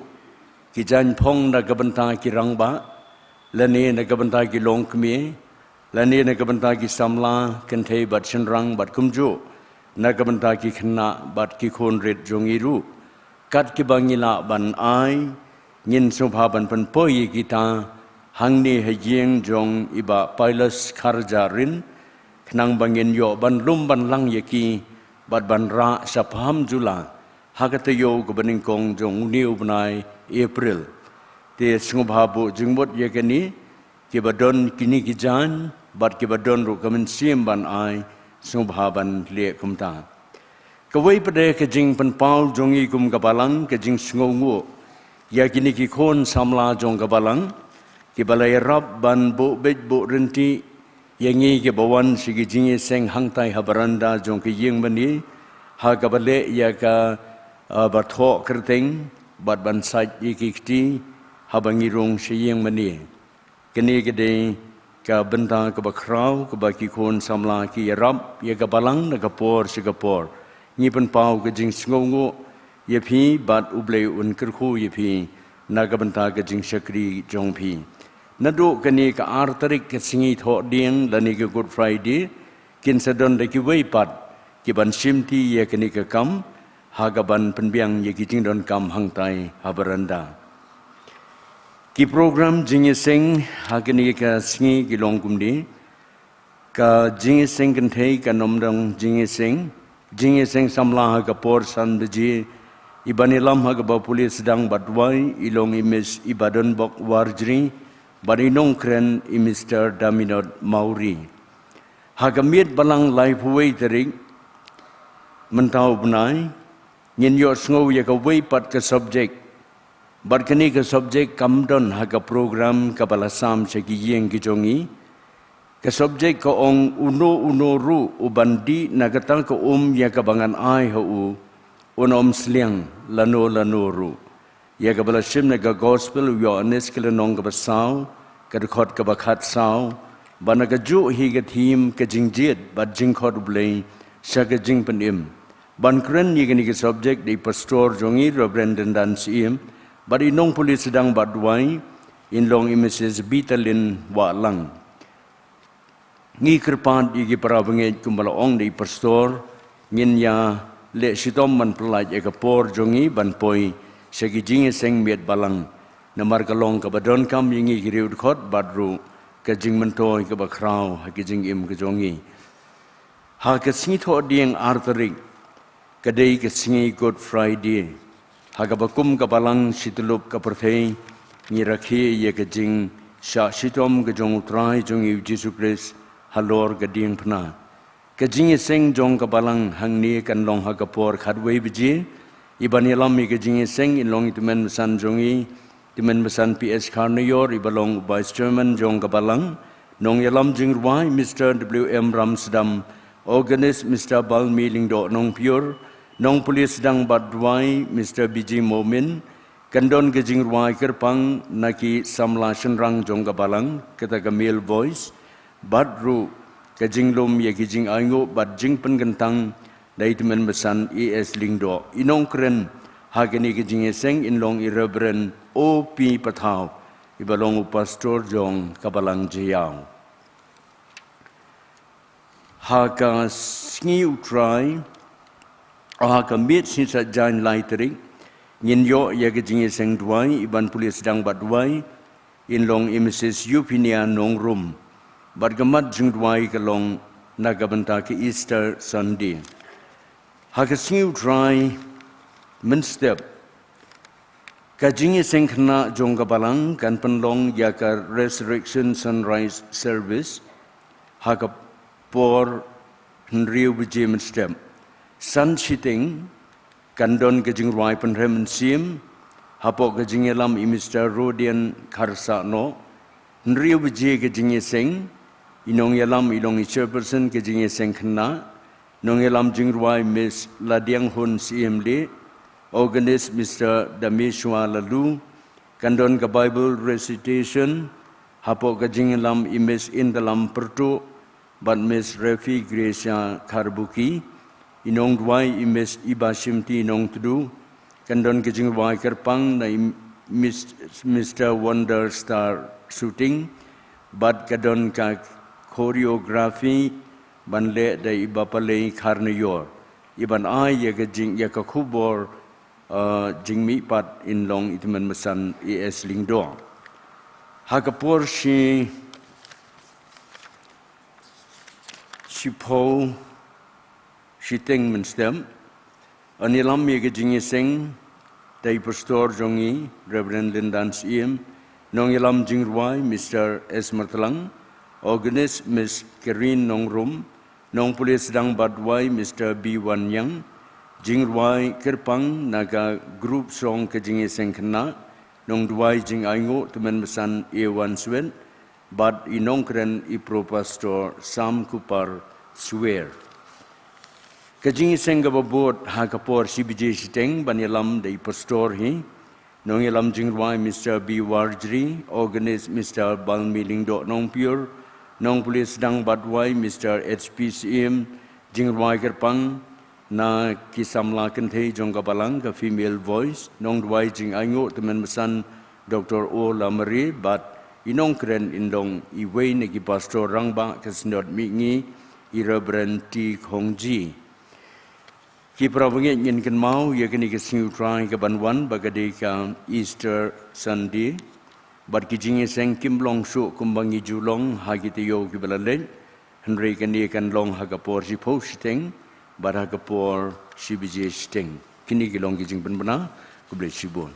ki jaiñ phong na ka bynta ki rangbah lane na ka bynta ki longkmie lane na ka bynta ki samla kynthei bad shynrang bad kumjuh na ka bynta ki khynnah bad ki khun rit jong ngi ruh. Kat kiba ngi lah ban ai, ngin sngewbha ban pynpoi ïa kita hangne ha ïing jong i Bah Pilas Kharjahrin, khnang ba ngin ïoh ban lum ban lang ïa ki bad ban rah sha Paham Jula ha ka taïew kaba nyngkong jong une u bnai April. Te sngewbha buh jingmut ïa kane, kiba don kine ki jaiñ bad kiba don ruh ka mynsiem ban ai, sngewbha ban leh kumta. Kawei pat de ka jingpynpaw jong ngi kum ka Balang, ka jingsngewnguh ïa kine ki khun samla jong ka Balang kiba la ïarap ban buh beit buh ryntih ïa ngi kiba wan sha ki jingïaseng hangtai ha baranda jong ka ïing mane, ha kaba leh ïa ka, ah, ba thoh kyrteng bad ban sait ïa ki kti haba ngi rung sha ïing mane. Kane ka dei ka bynta kaba khraw kaba ki khun samla ki ïarap ïa ka Balang na ka por sha ka por. Ngi pynpaw ka jingsngewnguh ïa phi bad U Blei un kyrkhu ïa phi na ka bynta ka jingshakri jong phi. Naduh kane ka ar tarik ka sngi Thohdieng lane ka Good Friday, kin sa don da kiwei pat kiban shimti ïa kane ka kam ha kaban pynbiang ïa ki jingdonkam hangtai ha baranda. Ki program jingïaseng ha kane ka sngi ki long kumne: ka jingïaseng kynthei kan ym don jingïaseng, jingïaseng samla ha ka por san baje, iban ïalam ha kaba pule sdang bad duwai i long i Miss Ibadonbok Warjri bad i nongkren i Mister Daminot Mawrie. Ha ka miet Balang laiphew wei tarik mynta u bnai, ngin ïohsngew ïa kawei pat ka subject. Bad kane ka subject kam don ha ka program kaba la sam sha ki ïing ki jong ngi. Ka subject ka ong: Uno uno ruh uban dih na kata ka um ïa kaba ngan ai ha u, un ym sliang lano lano ruh. Ïa kaba la shim na ka Gospel u Ïoannis ka lynnong kaba saw, ka dkhot kaba khatsaw, bad na kajuh hi ka theme ka jingjied bad jingkhot U Blei sha ka jingpynim. Ban kren ïa kane ka subject da i pastor jong ngi, Reverend Dendran Syiem, bad i nongpule sdang bad duwai in long i Missus Bitalin Wahlang. Ngi kyrpad ïa ki para bangeit, kumba la ong da i pastor, ngin ïa leh shitom ban pyllait ïa ka por jong ngi ban poi sha ki jingïaseng miet Balang, namar ka long kaba donkam ïa ngi ki riewdkhot bad ruh ka jingmyntoi kaba khraw ha ki jingim ki jong ngi. Ha ka sngi Thohdieng ar tarik, ka dei ka sngi Good Friday, ha kaba kum ka Balang shityllup ka pyrthei ngi rakhe ïa ka jingshah shitom ka jong U Trai jong ngi U Jisu Khrist halor ka diengphna. Ka jingïaseng jong ka Balang hangne kan long ha ka por khatwei baje, iban ïalam ïa ka jingïaseng in long i tymmen basan jong ngi, tymmen basan P S Kharnaior, iba long u Vice Chairman jong ka Balang, nongïalam jingrwai Mister W M Ramsdam, organist Mister Balmi Lyngdoh Nongpyiur, nongpule sdang bad duwai Mister B G Momin. Kan don ka jingrwai kyrpang na ki samla shynrang jong ka Balang, kata ka Male Voice, bad ruh ka jinglum ïa ki jingainguh bad jingpynkyntang da i tymmen basan A S Lyngdoh. I nongkren ha kane ka jingïaseng in long i Reverend O P Pathaw, iba long u pastor jong ka Balang Jaïaw. Ha ka sngi U Trai, ha ka miet sngi Saitjaiñ lai tarik, ngin ïoh ïa ka jingïaseng duwai, iban pule sdang bad duwai in long i Missus Euphenia Nongrum. Bad ka mat jingduwai ka long na ka bynta ka Easter Sunday. Ha ka sngi U Trai mynstep, ka jingïaseng khynnah jong ka Balang kan pynlong ïa ka Resurrection Sunrise Service ha ka por hynriew baje mynstep. San shiteng kan don ka jingrwai pynrem mynsiem hapoh ka jingïalam i Mister Rodian Kharsahnoh. Hynriew baje ka jingïaseng, i nongïalam i long i chairperson ka jingïaseng khynnah, nongïalam jingrwai Miss Ladianghun Syiemlieh, organist Mister Dameshwa Laloo. Kan don ka Bible recitation hapoh ka jingïalam i Miss Indalam Pyrtuh bad Miss Refi Gracia Kharbuki. I nongduwai i Miss Ibashimti Nongtdu. Kan don ka jingrwai kyrpang na i Mis-, Mister Wonder Star Shooting. Bad ka don ka choreography ban leh da i Bapalei Kharnaior. I ban ai ïa ka jing, ïa ka khubor, uh, jingmihpat yn long i tymmen basan i S Lyngdoh. Ha ka por shi, shiphew shiteng mynstep, yn ïalam ïa ka jingïaseng da i pastor jong ngi, Reverend Lyndan Syiem, nongïalam jingrwai Mister S Martlang, organist Miss Kereen Nongrum, nongpule sdang bad duwai Mister B Wanniang, jingrwai kyrpang na ka group song Ka Jingïaseng Khynnah, nongduwai jingainguh tymmen basan A Wan Swet, bad i nongkren i Pro Pastor Sam Kupar Swer. Ka jingïaseng kaba bud ha ka por shi baje shiteng ban ïalam da i pastor hi. Nongïalam jingrwai Mister B Warjri, organist Mister Balmi Lyngdoh Nongpyiur, nongpule sdang bad duwai Mister H P Syiem, jingrwai kyrpang na ki samla kynthei jong ka balang ka Female Voice, nongduwai jingainguh tymmen basan Doctor O Lamare bad i nongkren yn long iwei na ki pastor rangbah ka Synod Mihngi, i Reverend T Khongji. Ki para bangeit, ngin kynmaw ïa kane ka sngi U Trai kaban wan ba ka dei ka Easter Sunday. Bad ki jingïaseng kim long shuh kumba ngi ju long ha ki taïew kiba la leit. Hynrei kane kan long ha ka por shiphew shiteng bad ha ka por shi baje shiteng. Kine ki long ki jingpynbna. Khublei shibun.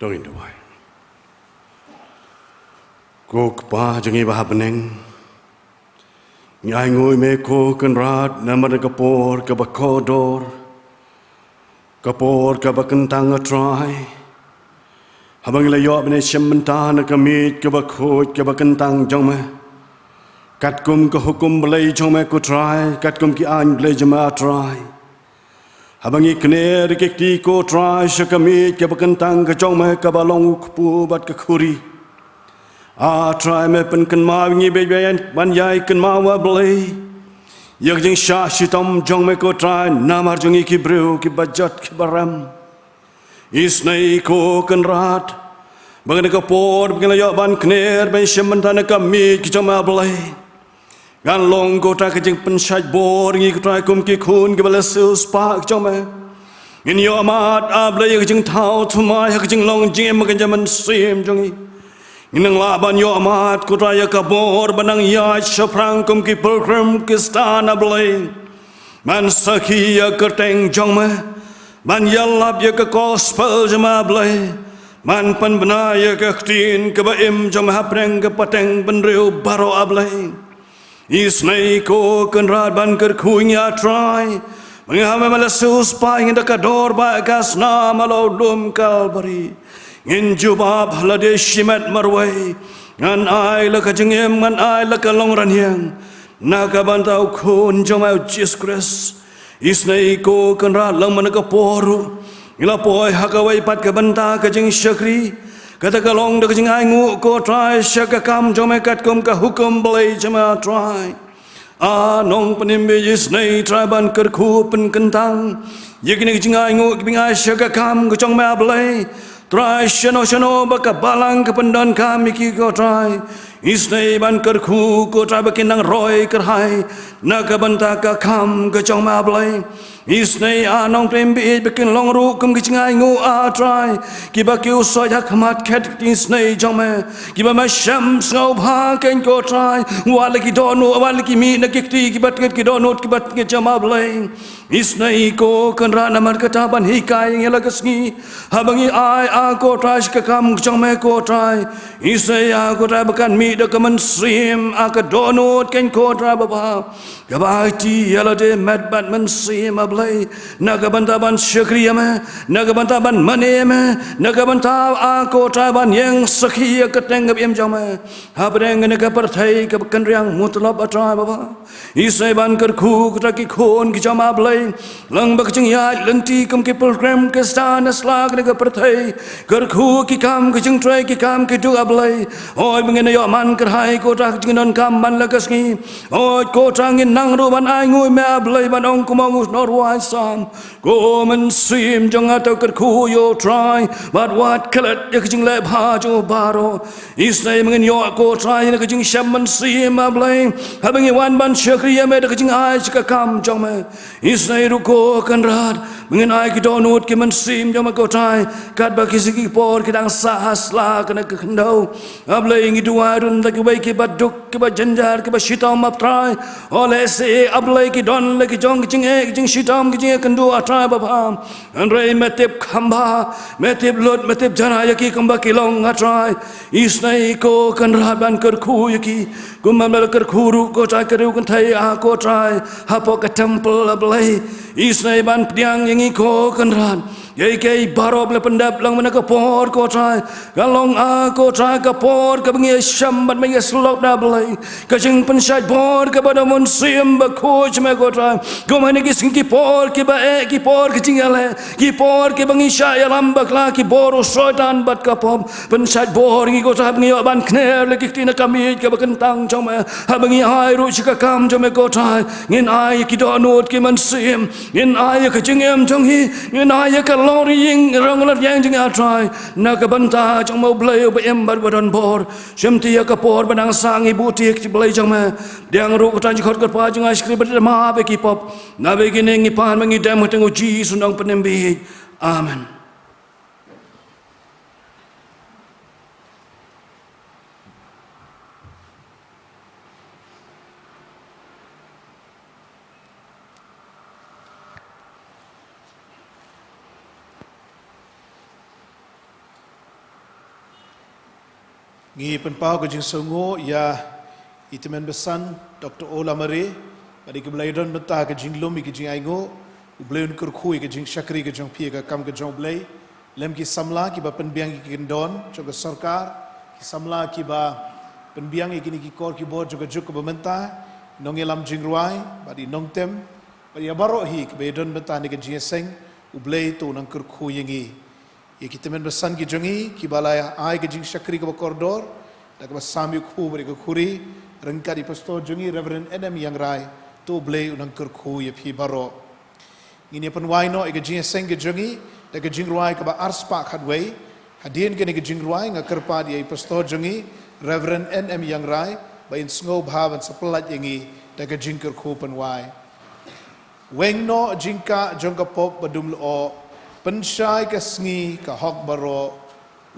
To ngin duwai. Ko Kpa jong ngi ba ha bneng, ngi ainguh ïa me ko Kynrad namar ka por kaba kordor, ka por kaba kyntang, ah Trai. Haba ngi la ïoh ban ïashem bynta na ka miej kaba khuid kaba kyntang jong me, katkum ka hukum blei jong me ko Trai, katkum ki aiñ blei jong me, ah Trai. Haba ngi kner ki kti ko Trai sha ka miej kaba kyntang ka jong me kaba long u kpu bad ka khuri, ah Trai, me pynkynmaw ïa ngi beit beit ban ïai kynmaw, ah Blei, ïa ka jingshah shitom jong me ko Trai namar jong ngi ki briew kiba jot kiba rem. Isynei ko Kynrad, ba kane ka por ba ngi la ïoh ban kner ban ïashem bynta na ka miej ka jong me, ah Blei, kan long ko Trai ka jingpynshait bor ïa ngi ko Trai kum ki khun kiba la siewspah ka jong me. Ngin ïoh mad, ah Blei, ïa ka jingthaw thymmai ha ka jinglong jingim ka jingmynsiem jong ngi. Ngin nang lah ban ïoh mad ko Trai ïa ka bor ban nang ïaid shaphrang kum ki pilgrim Khristan, ah Blei, ban sakhi ïa ka kyrteng jong me, ban ïalap ïa ka gospel jong me, ah Blei, ban pynbna ïa ka ktien kaba im jong me hapdeng ka pateng bynriew baroh, ah Blei. Isynei ko Kynrad ban kyrkhu ïa ngi, ah Trai, ba ngi ha me me la siewspah ïa ngi da ka dor bad ka snam halor u lum Kalbari. Ngin jubab ha lade shimet marwei, ngan ai la ka jingim, ngan ai la ka long rynïeng na ka bynta u Khun jong me, u Jisu Khrist. Isynei ko Kynrad, lada man ka por ruh ngi la poi ha kawei pat ka bynta ka jingshakri, kata ka long da ka jingainguh ko Trai sha ka kam jong me katkum ka hukum blei jong me, ah Trai. Ah Nongpynim, isynei Trai ban kyrkhu pynkyntang ïa kine ki jingainguh kiba ngi ai sha ka kam ka jong me, ah Blei. Trai, shano shano ba ka balang ka pyndonkam ïa ki ko Trai, isynei ban kyrkhu ko Trai ba kin nang roi kyrhai na ka bynta ka kam ka jong me, ah Blei. Isynei, ah Nongpynim, ba kin long ruh kum ki jingainguh, ah Trai, kiba kiew soit ha khmat khet ka kti isynei jong me, kiba me shem sngewbha ïa ki ko Trai, wat la ki dohnud, wat la ki mih na ki kti kiba tngit, ki dohnud kiba tngit jong me, ah Blei. Isnei ko Kynrad namar kata ban hikai ïa ngi la ka sngi, haba ngi ai, a ko Trai, sha ka kam ka jong me ko Trai. Isnei a ko Trai ba kan mih da ka mynsiem, a ka dohnud kein ko Trai Baba, kaba aiti ïa lade met bad mynsiem, a Blei, na ka bynta ban shakri ïa me, na ka bynta ban mane ïa me, na ka bynta, a ko Trai, ban ïeng sakhi ïa ka kyrteng kaba im jong me hapdeng kane ka pyrthei kaba kynriang mutlop, a Trai Baba. Isnei ban kyrkhu kita ki khun ki jong me, a Blei, lyngba ka jingïaid lynti kum ki pilgrim Khristan na sla kane ka pyrthei. Kyrkhu ki kam ki jingtrei, ki kam ki duk, a Blei. Hooid, ba ngin ïoh man kyrhai ko Trai ka jingdonkam man la ka sngi. Hooid ko Trai, ngin nang ruh ban ainguh ïa me, a Blei, ban ong kumba u nongrwai Salm: Ko mynsiem jong nga, to kyrkhu ïa u Trai, bad wat klet ïa ka jingleh bha jong u baroh. Isnei ba ngin ïoh ko Trai na ka jingshem mynsiem, a Blei, haba ngi wan ban shakri ïa me da ka jingai sha ka kam jong me. Isnei ruh ko Kynrad ba ngin ai ki dohnud ki mynsiem jong me ko Trai, katba ki sngi ki por ki dang sah ha sla kane ka khyndew. A Blei, ngi duwai ruh na kiwei kiba duk, kiba jynjar, kiba shitom, a Trai. Hooid lehse, a Blei, ki don la ki jong ki jingeh, ki jingshitom, ki jingeh kynduh, a Trai Baba. Hynrei me tip kham bha, me tip lut, me tip jana ïa ki kumba ki long, a Trai. Isnei ko Kynrad ban kyrkhu ïa ki, kumba me la kyrkhu ruh ko Trai, ka riew kynthei, a ko Trai, hapoh ka temple, a Blei. Isnei ban pdiang ïa ngi ko Kynrad ïa kiei baroh ba la pyndep lang mynne ka por ko Trai. Ka long, a ko Trai, ka por kaba ngi ïashem bad me ïasyllok, a Blei, ka jingpynshait bor kaba da mynsiem bakhuid me ko Trai. Kum ha kine ki sngi ki por kiba eh, ki por ki jingïaleh, ki por kiba ngi shah ïalam bakla, ki bor u Soitan bad ka pop. Pynshait bor ïa ngi ko Trai, ba ngi ïoh ban kner la ki kti na ka miej kaba kyntang jong me. Haba ngi ai ruh sha ka kam jong me ko Trai, ngin ai ki dohnud ki mynsiem, ngin ai ïa ka jingim jong ngi, ngin ai ïa ka longïing, rong longïing jong ngi, a Trai, na ka bynta jong me, u Blei uba im bad uba don bor. Shim te ïa ka por ba nang sah, ngi buh te ïa ka kti Blei jong me. Pdiang ruh ko Trai jingkhot kyrpad jong nga, shakri bad map ïa ki pop. Naba ïa kine ngi pan bad ngi dem ha kyrteng u Jisu, u nongpynim bieit. Amen. Ngi pynpaw ka jingsngewnguh ïa i Tymmen Basan Doctor O. Lamare, bad ïa kiba la ïadon bynta ha ka jinglum, ïa ka jingainguh. U Blei un kyrkhu ïa ka jingshakri ka jong phi ha ka kam ka jong u Blei. Lem ki samla kiba pynbiang ïa ki kyndon jong ka sorkar, ki samla kiba pynbiang ïa kine ki kor ki bor jong ka juk kaba mynta, nongïalam jingrwai, bad i nongtem, bad ïa baroh hi kiba ïadon bynta ha kane ka jingïaseng, u Blei to u nang kyrkhu ïa ngi. Ïa ki tymmen basan ki jong ngi kiba la ai ka jingshakri kaba kordor, da kaba sam ïa u kpu bad ïa ka khuri, ryngkat i pastor jong ngi Reverend N M Iangrai, to u Blei u nang kyrkhu ïa phi baroh. Ngin ïa pynwai noh ïa ka jingïaseng ka jong ngi da ka jingrwai kaba arspah khatwei. Hadien kane ka jingrwai nga kyrpad ïa i pastor jong ngi Reverend N M Iangrai ba in sngewbha ban sa pyllait ïa ngi da ka jingkyrkhu pynwai. Weng noh jingkah jong ka pop badum lyoh, pynshai ka sngi ka hok baroh.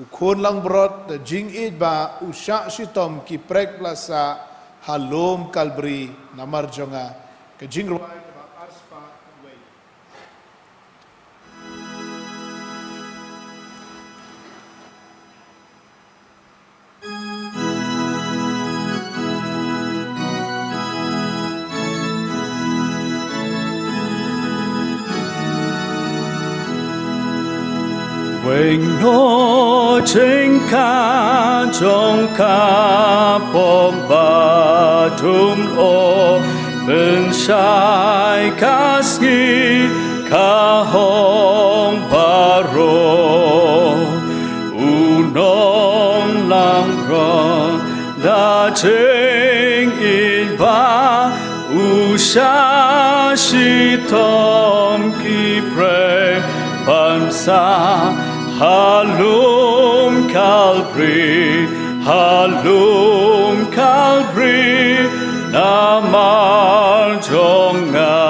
U khun langbrot da jingïeit ba u shah shitom ki prek blasa ha lum Kalbri namar jong nga. Ka jingrwai kaba arspah khatwei. Weng noh jingkah jong ka pop badum lyoh, pynshai ka sngi ka hok baroh. U nonglangbrot da jingïeit ba u shah shitom ki prek blasa ha lum Kalbri, ha lum Kalbri namar jong nga.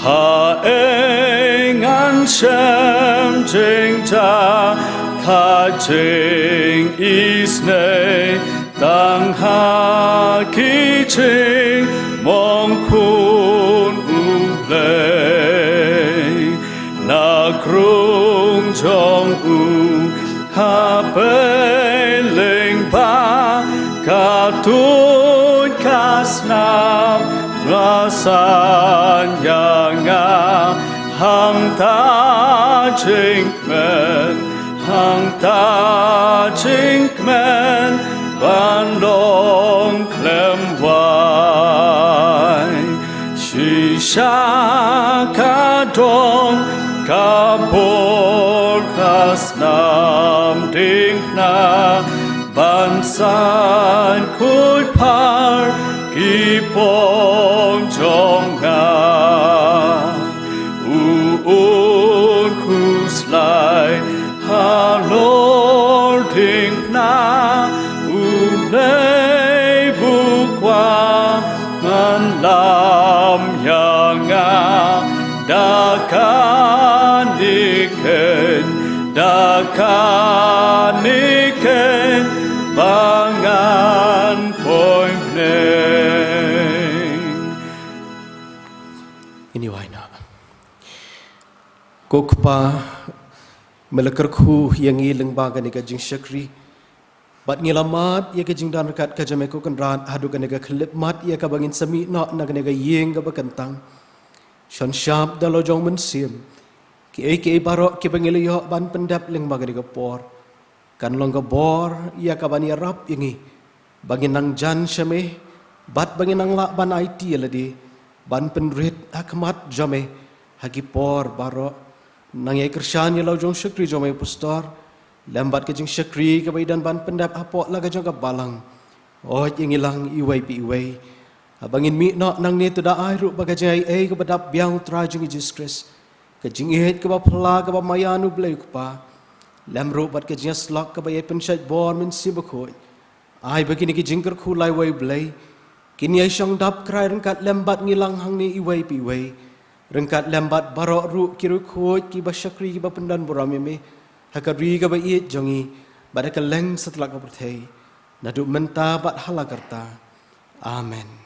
Haei ngan shem jingjia ka jingisynei, tang ha ki jingmong khun Na krung jong u ha pei lyngba ka tuid ka snam, la san ïa nga hangta jingkmen, hangta jingkmen ban long khlem wai. Shisha ka don ka bor ka snam diengphna ban san khuid phar ki pong jong nga. U un khuslai halor diengphna, U Blei ba kwah, ngan lam ïa nga da kane keiñ, da kane keiñ ba ngan poi bneng. Ngin ïa wai noh. Ko Kpa, me la kyrkhu ïa ngi lyngba kane ka jingshakri, bad ngi la mad ïa ka jingdon ryngkat ka jong me ko Kynrad haduh kane ka khyllipmat ïa kaba ngin sa mih noh na kane ka ïing kaba kyntang. Shon shap da la jong u Mynsiem, kiei kiei baroh kiba ngi la ïoh ban pyndep lyngba kane ka por, kan long ka bor ïa kaban ïarap ïa ngi ba ngin nang jan sha me, bad ba ngin nang lah ban aiti ïa lade ban pynrit ha khmat jong me ha ki por baroh. Nang ïai kyrshan ïa la u jong u shakri jong me u pastor, lem bad ka jingshakri kaba i don ban pyndep hapoh la ka jong ka balang. Hooid ïa ngi lang iwei pa iwei, haba ngin mih noh nangne, to da ai ruh ba ka jingaiei kaba dap biang u Trai jong ngi Jisu Khrist, ka jingïeit kaba phylla kaba maïan u Blei u Kpa, lem ruh bad ka jingïasyllok kaba ïai pynshait bor Mynsiem Bakhuid, ai ba kine ki jingkyrkhu laiwei Blei kin ïai shong dap krai ryngkat lem bad ngi lang hangne iwei pa iwei, ryngkat lem bad baroh ruh ki riewkhuid kiba shakri kiba pyndonburom ïa me ha ka ri kaba ïeit jong ngi bad ha kylleng satlak ka pyrthei, naduh mynta bad hala karta. Amen.